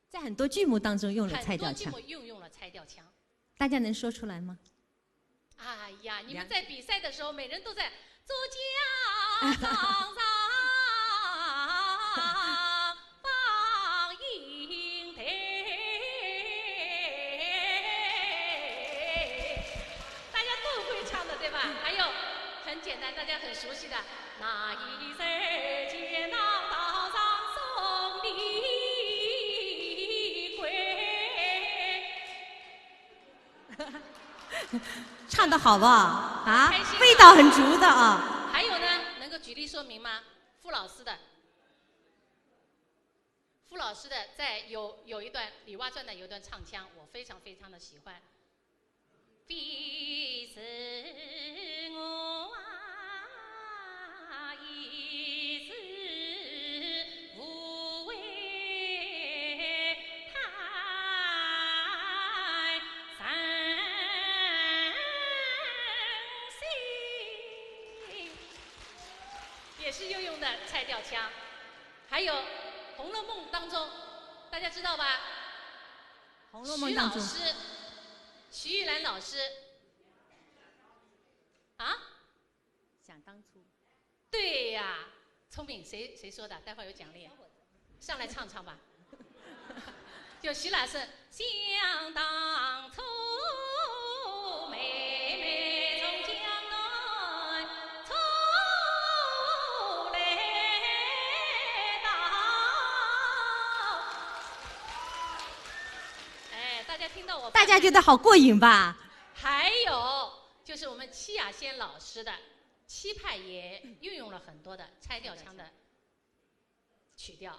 在很多剧目当中用了拆调腔。很多剧目运用了拆调腔。大家能说出来吗？哎呀，你们在比赛的时候，每人都在做家常放映台。大家都会唱的，对吧？还有很简单，大家很熟悉的那一声。唱的好不好啊？味道很足的啊。还有呢，能够举例说明吗？傅老师的，傅老师的在有有一段《李娃传》的有一段唱腔，我非常非常的喜欢。也是又用的拆调腔。还有《红楼梦》当中，大家知道吧？《红楼梦》当中，徐老师，徐玉兰老师，啊？想当初。对呀，聪明，谁谁说的？待会儿有奖励，上来唱唱吧。就徐老师，想当初。大家觉得好过瘾吧？还有就是我们戚雅仙老师的《戚派》也运用了很多的拆调腔的曲调。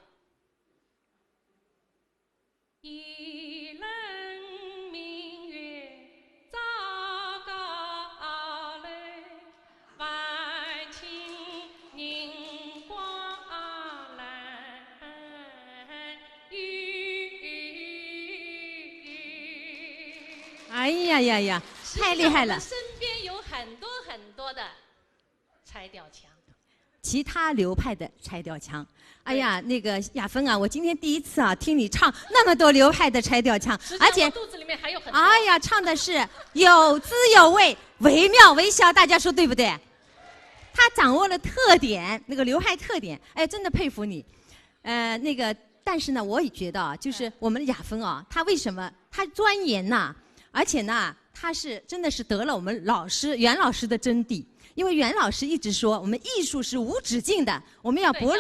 哎呀呀呀，太厉害了！身边有很多很多的拆调腔，其他流派的拆调腔。哎呀，那个雅芬啊，我今天第一次啊听你唱那么多流派的拆调腔，而且肚子里面还有很多。哎呀，唱的是有滋有味，惟妙惟肖，大家说对不对？他掌握了特点，那个流派特点，哎，真的佩服你。呃，那个，但是呢，我也觉得啊，就是我们雅芬啊，她为什么她钻研呐？而且呢，她是真的是得了我们老师袁老师的真谛。因为袁老师一直说，我们艺术是无止境的，我们要博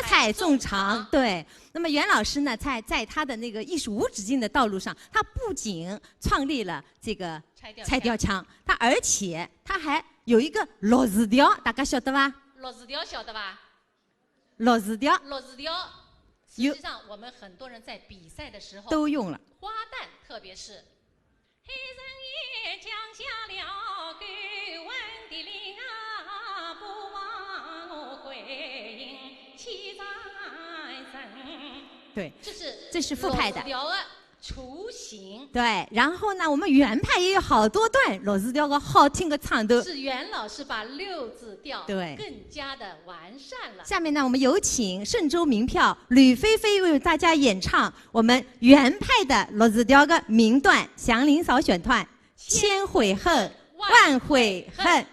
采众长。对，那么袁老师呢，在在他的那个艺术无止境的道路上，他不仅创立了这个拆调腔，他而且他还有一个六字调，大家晓得吧？六字调晓得吧？六字调，六字调。实际上，我们很多人在比赛的时候都用了，花旦特别是。 对，这是这是傅派的。六字调的雏形。对，然后呢，我们袁派也有好多段六字调的好听的唱段。是袁老师把六字调对更加的完善了。下面呢，我们有请嵊州名票吕菲菲为大家演唱我们袁派的六字调的名段《祥林嫂》选段《千悔恨》，万悔恨。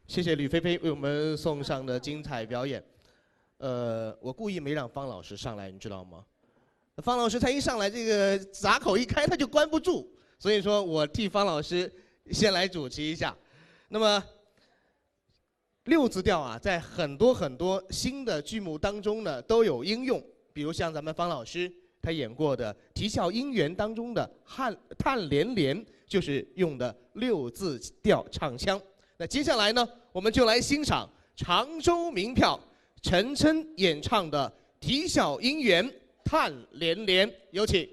谢谢吕菲菲为我们送上的精彩表演。呃，我故意没让方老师上来，你知道吗？方老师他一上来，这个闸口一开，他就关不住，所以说我替方老师先来主持一下。那么，六字调啊，在很多很多新的剧目当中呢都有应用，比如像咱们方老师他演过的《啼笑姻缘》当中的《叹》《叹连连》，就是用的六字调唱腔。那接下来呢，我们就来欣赏常州名票陈琛演唱的《啼笑姻缘》《叹连连》，有请。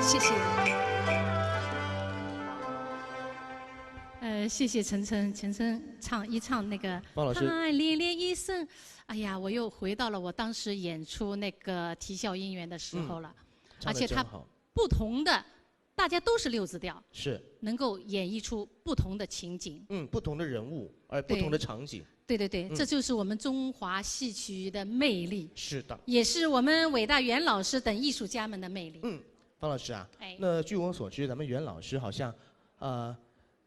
谢谢。呃，谢谢陈琛，陈琛唱，一唱那个方老师。哎，连连一声，哎呀，我又回到了我当时演出那个《啼笑姻缘》的时候了。嗯，唱得真好。而且它不同的，大家都是六字调，是。能够演绎出不同的情景。嗯，不同的人物，而不同的场景。对。对对对，嗯。这就是我们中华戏曲的魅力。是的。也是我们伟大袁老师等艺术家们的魅力。嗯，方老师啊，哎。那据我所知，咱们袁老师好像，呃，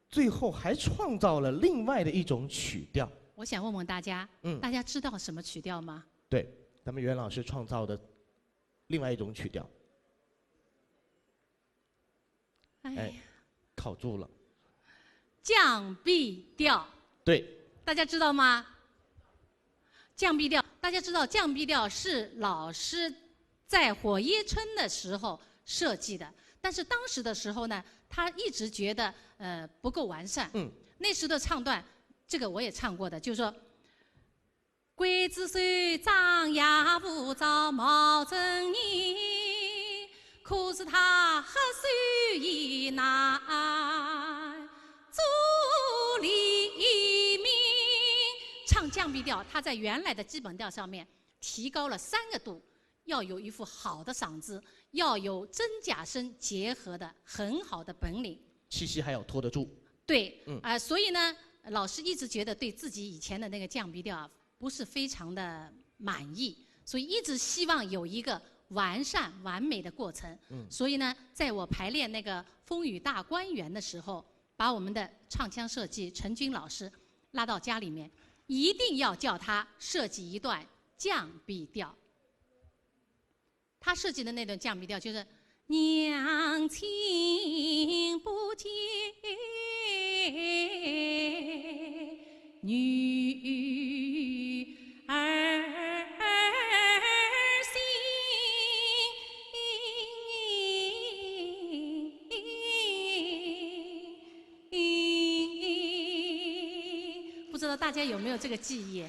最后还创造了另外的一种曲调。我想问问大家，嗯。大家知道什么曲调吗？对，咱们袁老师创造的另外一种曲调。哎呀。哎，考住了。降B调。对。大家知道吗？降B调，大家知道降B调是老师在《火野村》的时候设计的，但是当时的时候呢，他一直觉得，呃，不够完善。嗯。那时的唱段，这个我也唱过的，就是说，刽子手张牙舞爪冒充人，可是他黑手一拿做黎明。唱降B调，他在原来的基本调上面提高了三个度，要有一副好的嗓子，要有真假声结合的很好的本领。气息还要拖得住。对，嗯。啊，所以呢，老师一直觉得对自己以前的那个降B调啊，不是非常的满意，所以一直希望有一个完善完美的过程。嗯。所以呢，在我排练那个《风雨大观园》的时候，把我们的唱腔设计陈军老师拉到家里面，一定要叫他设计一段降B调。他设计的那段降B调就是“娘亲不见女儿心”。不知道大家有没有这个记忆？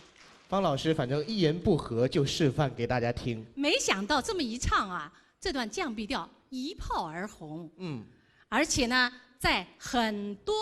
方老师反正一言不合就示范给大家听。没想到这么一唱啊，这段降B调一炮而红。嗯。而且呢，在很多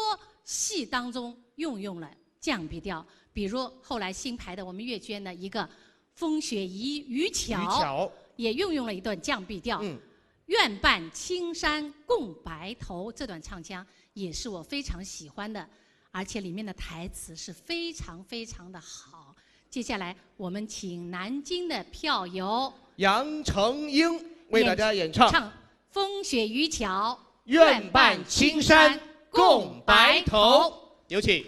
戏当中运用了降B调，比如后来新排的我们越剧院的一个《风雪渔，渔樵》，渔樵。也运用了一段降B调。嗯。“愿伴青山共白头”，这段唱腔也是我非常喜欢的，而且里面的台词是非常非常的好。接下来我们请南京的票友杨成英为大家演唱唱《风雪渔樵》，“愿伴青山共白头”。有请。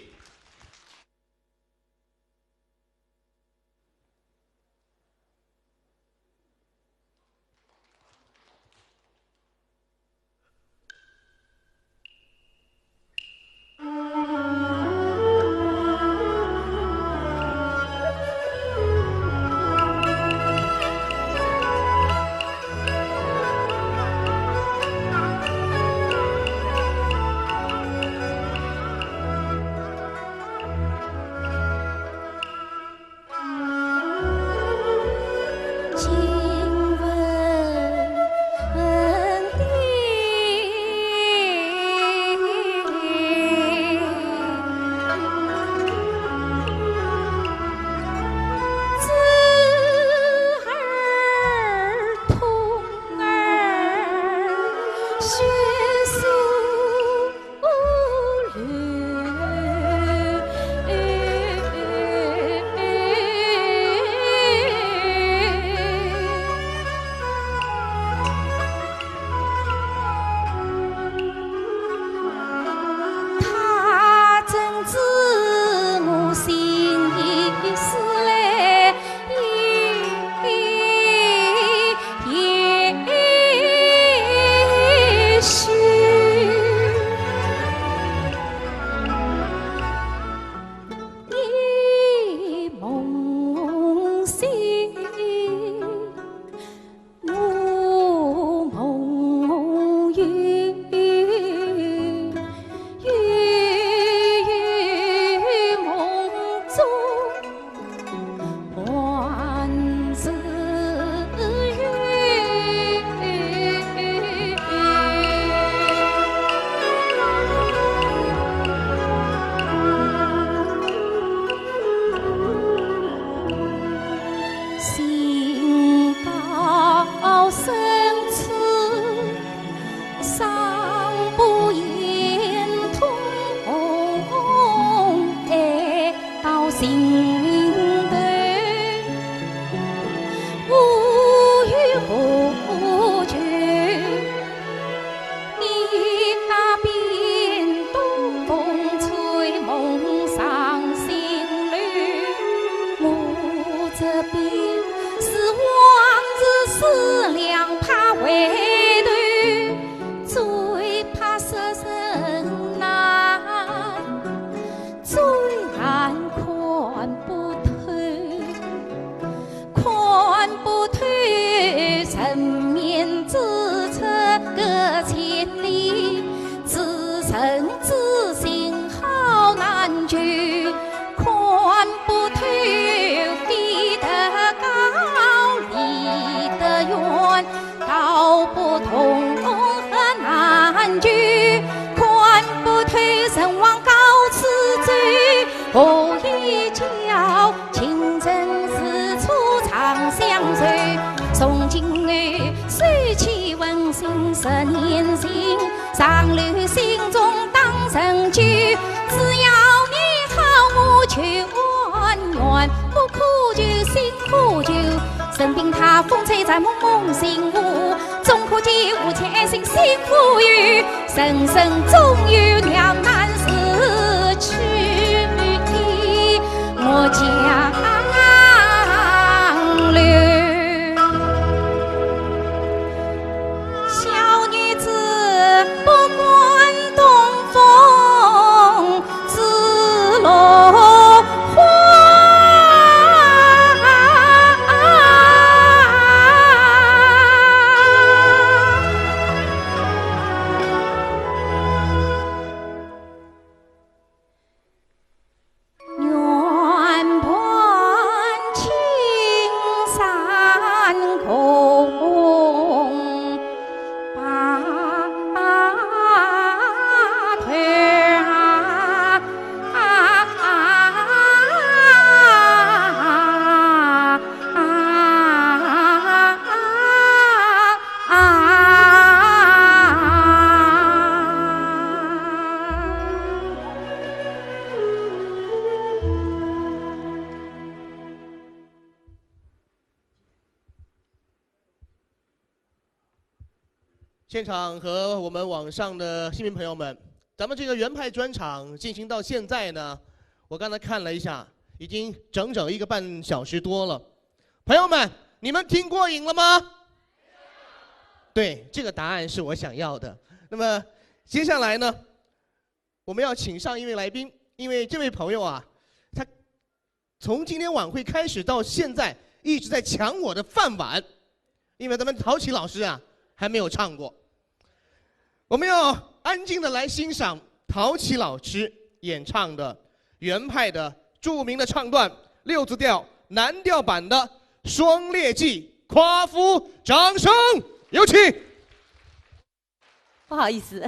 苦酒，任凭他风吹在蒙蒙星河，总可解无千辛辛苦忧，人生总有两难是去的莫强留。小女子不管东风 自落花。远伴青山共白头。 现场和我们网上的新民朋友们，咱们这个原派专场进行到现在呢，我刚才看了一下，已经整整一个半小时多了。朋友们，你们听过瘾了吗？对，这个答案是我想要的。那么接下来呢，我们要请上一位来宾，因为这位朋友啊，他 从今天晚会开始到现在，一直在抢我的饭碗，因为咱们陶琪老师啊还没有唱过。我们要安静的来欣赏陶琪老师演唱的原派的著名的唱段，六字调蓝调版的《双列记·夸父》，掌声有请。 不好意思。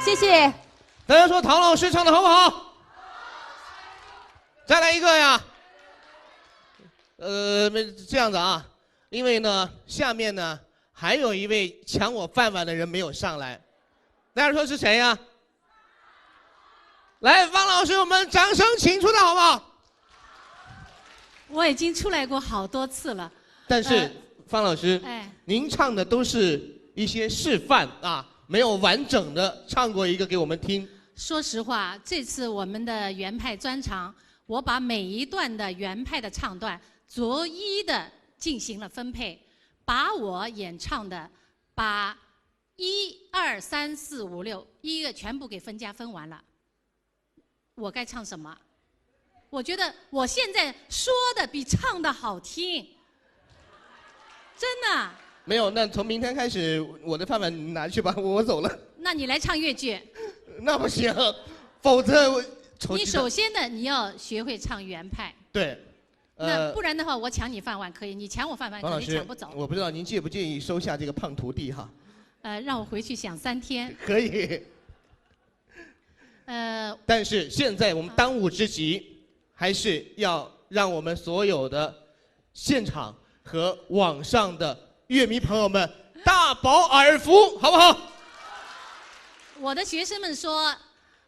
谢谢。大家说陶老师唱的好不好？再来一个呀。呃，没，这样子啊，因为呢，下面呢，还有一位抢我饭碗的人没有上来。大家说是谁呀？来，方老师，我们掌声请出来好不好？我已经出来过好多次了。但是，呃，方老师，哎。您唱的都是一些示范啊，没有完整地唱过一个给我们听。说实话，这次我们的原派专场，我把每一段的原派的唱段逐一地进行了分配，把我演唱的把一二三四五六一个全部给分家分完了，我该唱什么？我觉得我现在说的比唱的好听，真的。没有，那从明天开始，我的饭碗拿去吧，我走了。那你来唱越剧。那不行，否则我你首先呢，你要学会唱原派。对。那不然的话，我抢你饭碗可以，你抢我饭碗肯定抢不走。我不知道您介不介意收下这个胖徒弟哈？呃，让我回去想三天。可以。呃，但是现在我们当务之急，还是要让我们所有的现场和网上的乐迷朋友们大饱耳福，好不好？我的学生们说，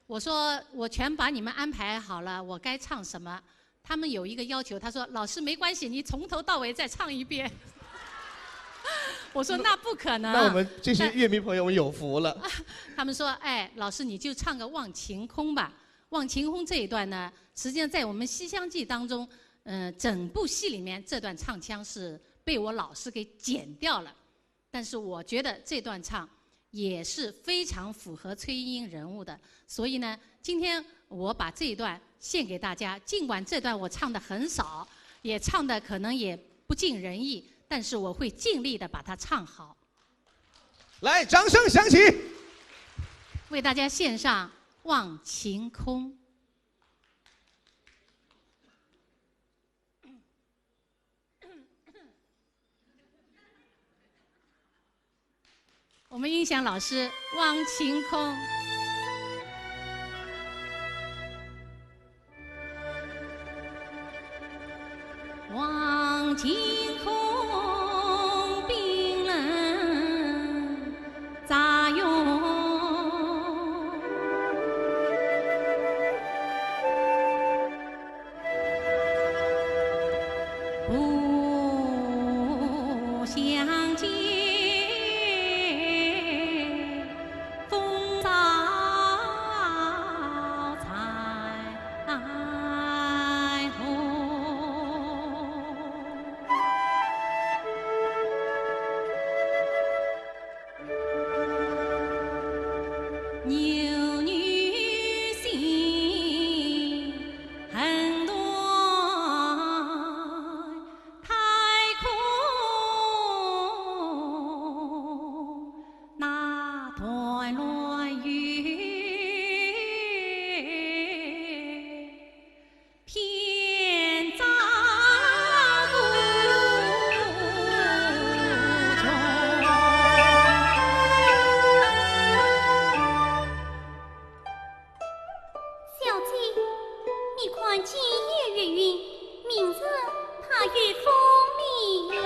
我说我全把你们安排好了，我该唱什么？ 他们有一个要求，他说：“老师，没关系，你从头到尾再唱一遍。”我说：“那不可能。”那我们这些乐迷朋友们有福了。他们说：“哎，老师，你就唱个《望晴空》吧。”《望晴空》这一段呢，实际上在我们《西厢记》当中，呃，整部戏里面这段唱腔是被我老师给剪掉了。 但是我觉得这段唱也是非常符合崔莺莺人物的，所以呢，今天我把这一段献给大家。尽管这段我唱的很少，也唱的可能也不尽人意，但是我会尽力的把它唱好。来，掌声响起。为大家献上《望晴空》。 我们音响老师，《望晴空》。小姐，你看今夜月圆，明日怕有风呢。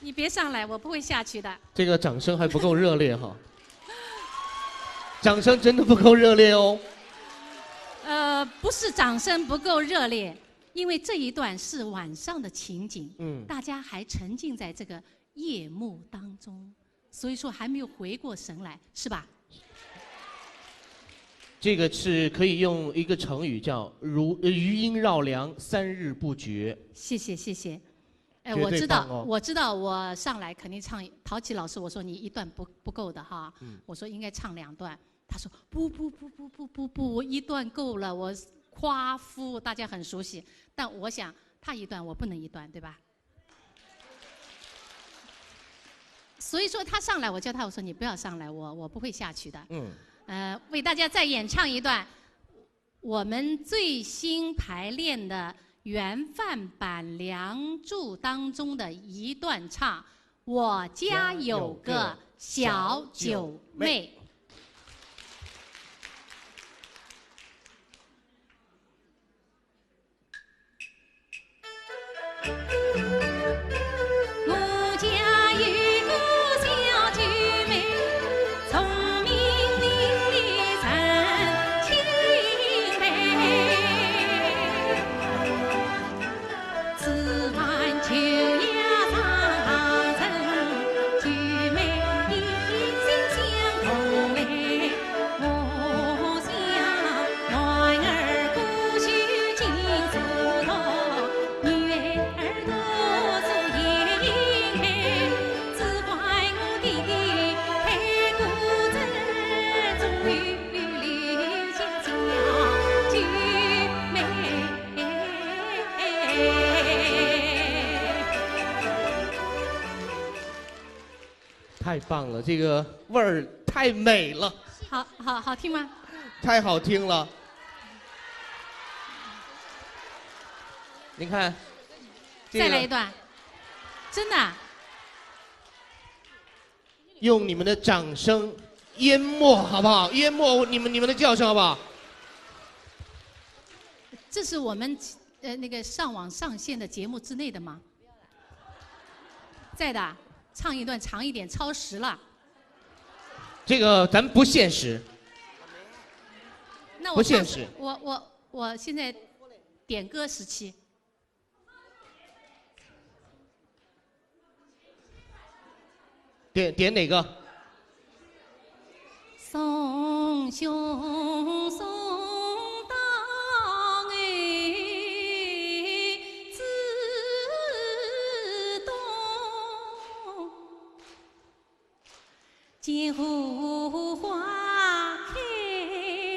你别上来，我不会下去的。这个掌声还不够热烈哈，掌声真的不够热烈哦。呃，不是掌声不够热烈，因为这一段是晚上的情景，嗯，大家还沉浸在这个夜幕当中，所以说还没有回过神来，是吧？这个是可以用一个成语叫“如呃余音绕梁，三日不绝”。谢谢谢谢。哎，绝我知道，对棒哦我知道，我上来肯定唱陶琪老师，我说你一段不不够的哈，嗯我说应该唱两段，他说不不不不不不不，我一段够了，我夸父，大家很熟悉，但我想他一段我不能一段，对吧？所以说他上来，我叫他，我说你不要上来，我我不会下去的。嗯，呃，为大家再演唱一段我们最新排练的原范版《梁祝》当中的一段唱：“我家有个小九妹。”太棒了，这个味儿太美了，好好好听吗？太好听了。您看，这个再来一段，真的啊。用你们的掌声淹没好不好？淹没你们你们的叫声好不好？这是我们呃那个上网上线的节目之内的吗？在的，唱一段长一点，超时了。这个咱不现实。那我不现唱实我我我现在点歌时期。点点哪个？送兄送到哎子东，见荷花开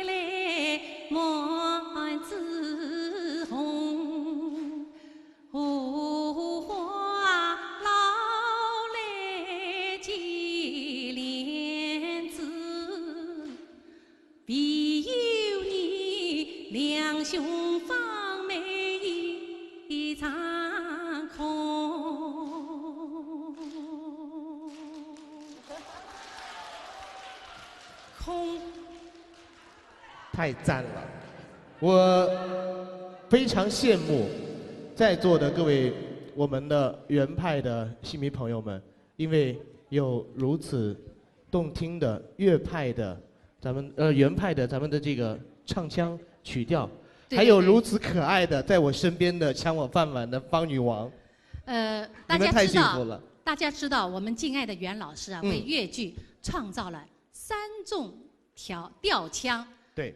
来满枝红。 荷花落来接莲子，唯有你两胸芳眉一场空。空。太赞了，我非常羡慕在座的各位我们的原派的戏迷朋友们，因为有如此动听的越派的咱们呃原派的咱们的这个唱腔曲调，对还有如此可爱的在我身边的抢我饭碗的方女王，呃，大你们太家知道，幸福了。大家知道我们敬爱的袁老师啊，嗯为越剧创造了三种调调腔，对，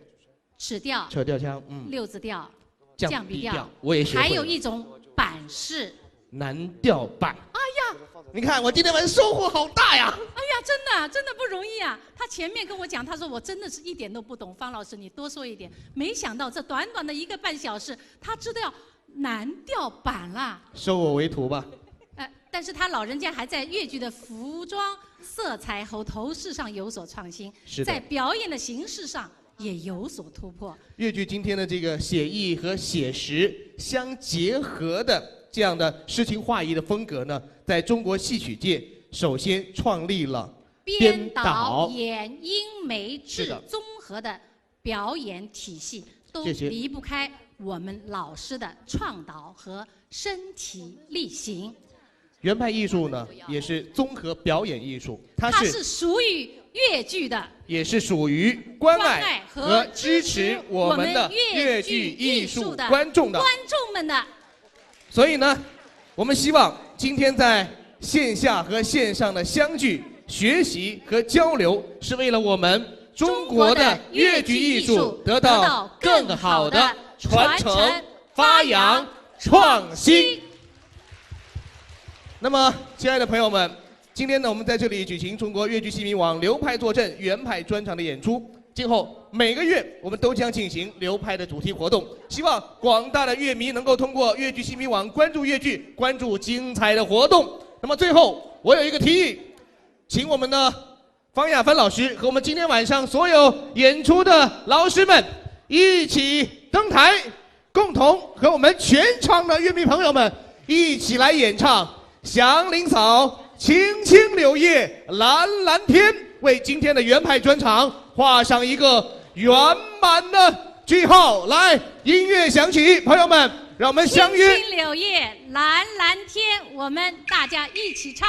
曲调、扯调腔，嗯，六字调、降降B B调，我也学会了。还有一种板式。蓝调板。哎呀，你看我今天晚上收获好大呀！哎呀，真的真的不容易啊！他前面跟我讲，他说我真的是一点都不懂，方老师你多说一点。没想到这短短的一个半小时，他知道蓝调板啦。收我为徒吧。呃，但是他老人家还在越剧的服装、色彩和头饰上有所创新，是的在表演的形式上也有所突破。越剧今天的这个写意和写实相结合的这样的诗情画意的风格呢，在中国戏曲界首先创立了编导导、演、音、媒、制是的综合的表演体系，都谢谢离不开我们老师的倡导和身体力行。原派艺术呢，也是综合表演艺术，它是它是属于越剧的，也是属于关爱关爱和和支持支持我们的我们越剧艺术观众的。观众们的。所以呢，我们希望今天在线下和线上的相聚、学习和交流，是为了我们中国的越剧艺术得到更好的传承、发扬、创新。那么，亲爱的朋友们，今天呢，我们在这里举行中国越剧戏迷网流派坐镇原派专场的演出。今后每个月，我们都将进行流派的主题活动，希望广大的越迷能够通过越剧戏迷网关注越剧，关注精彩的活动。那么最后，我有一个提议，请我们的方亚帆老师和我们今天晚上所有演出的老师们一起登台，共同和我们全场的越迷朋友们一起来演唱祥林嫂、青青柳叶、蓝蓝天，为今天的原派专场画上一个圆满的句号。来，音乐响起，朋友们，让我们相约。青青柳叶，蓝蓝天，我们大家一起唱。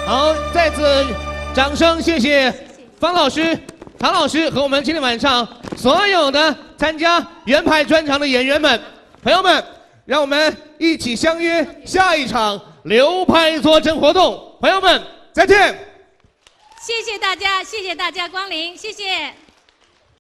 好，再次掌声，谢谢方老师、唐老师和我们今天晚上所有的参加原派专场的演员们。朋友们，让我们一起相约下一场流派坐镇活动。朋友们，再见。谢谢大家，谢谢大家光临，谢谢。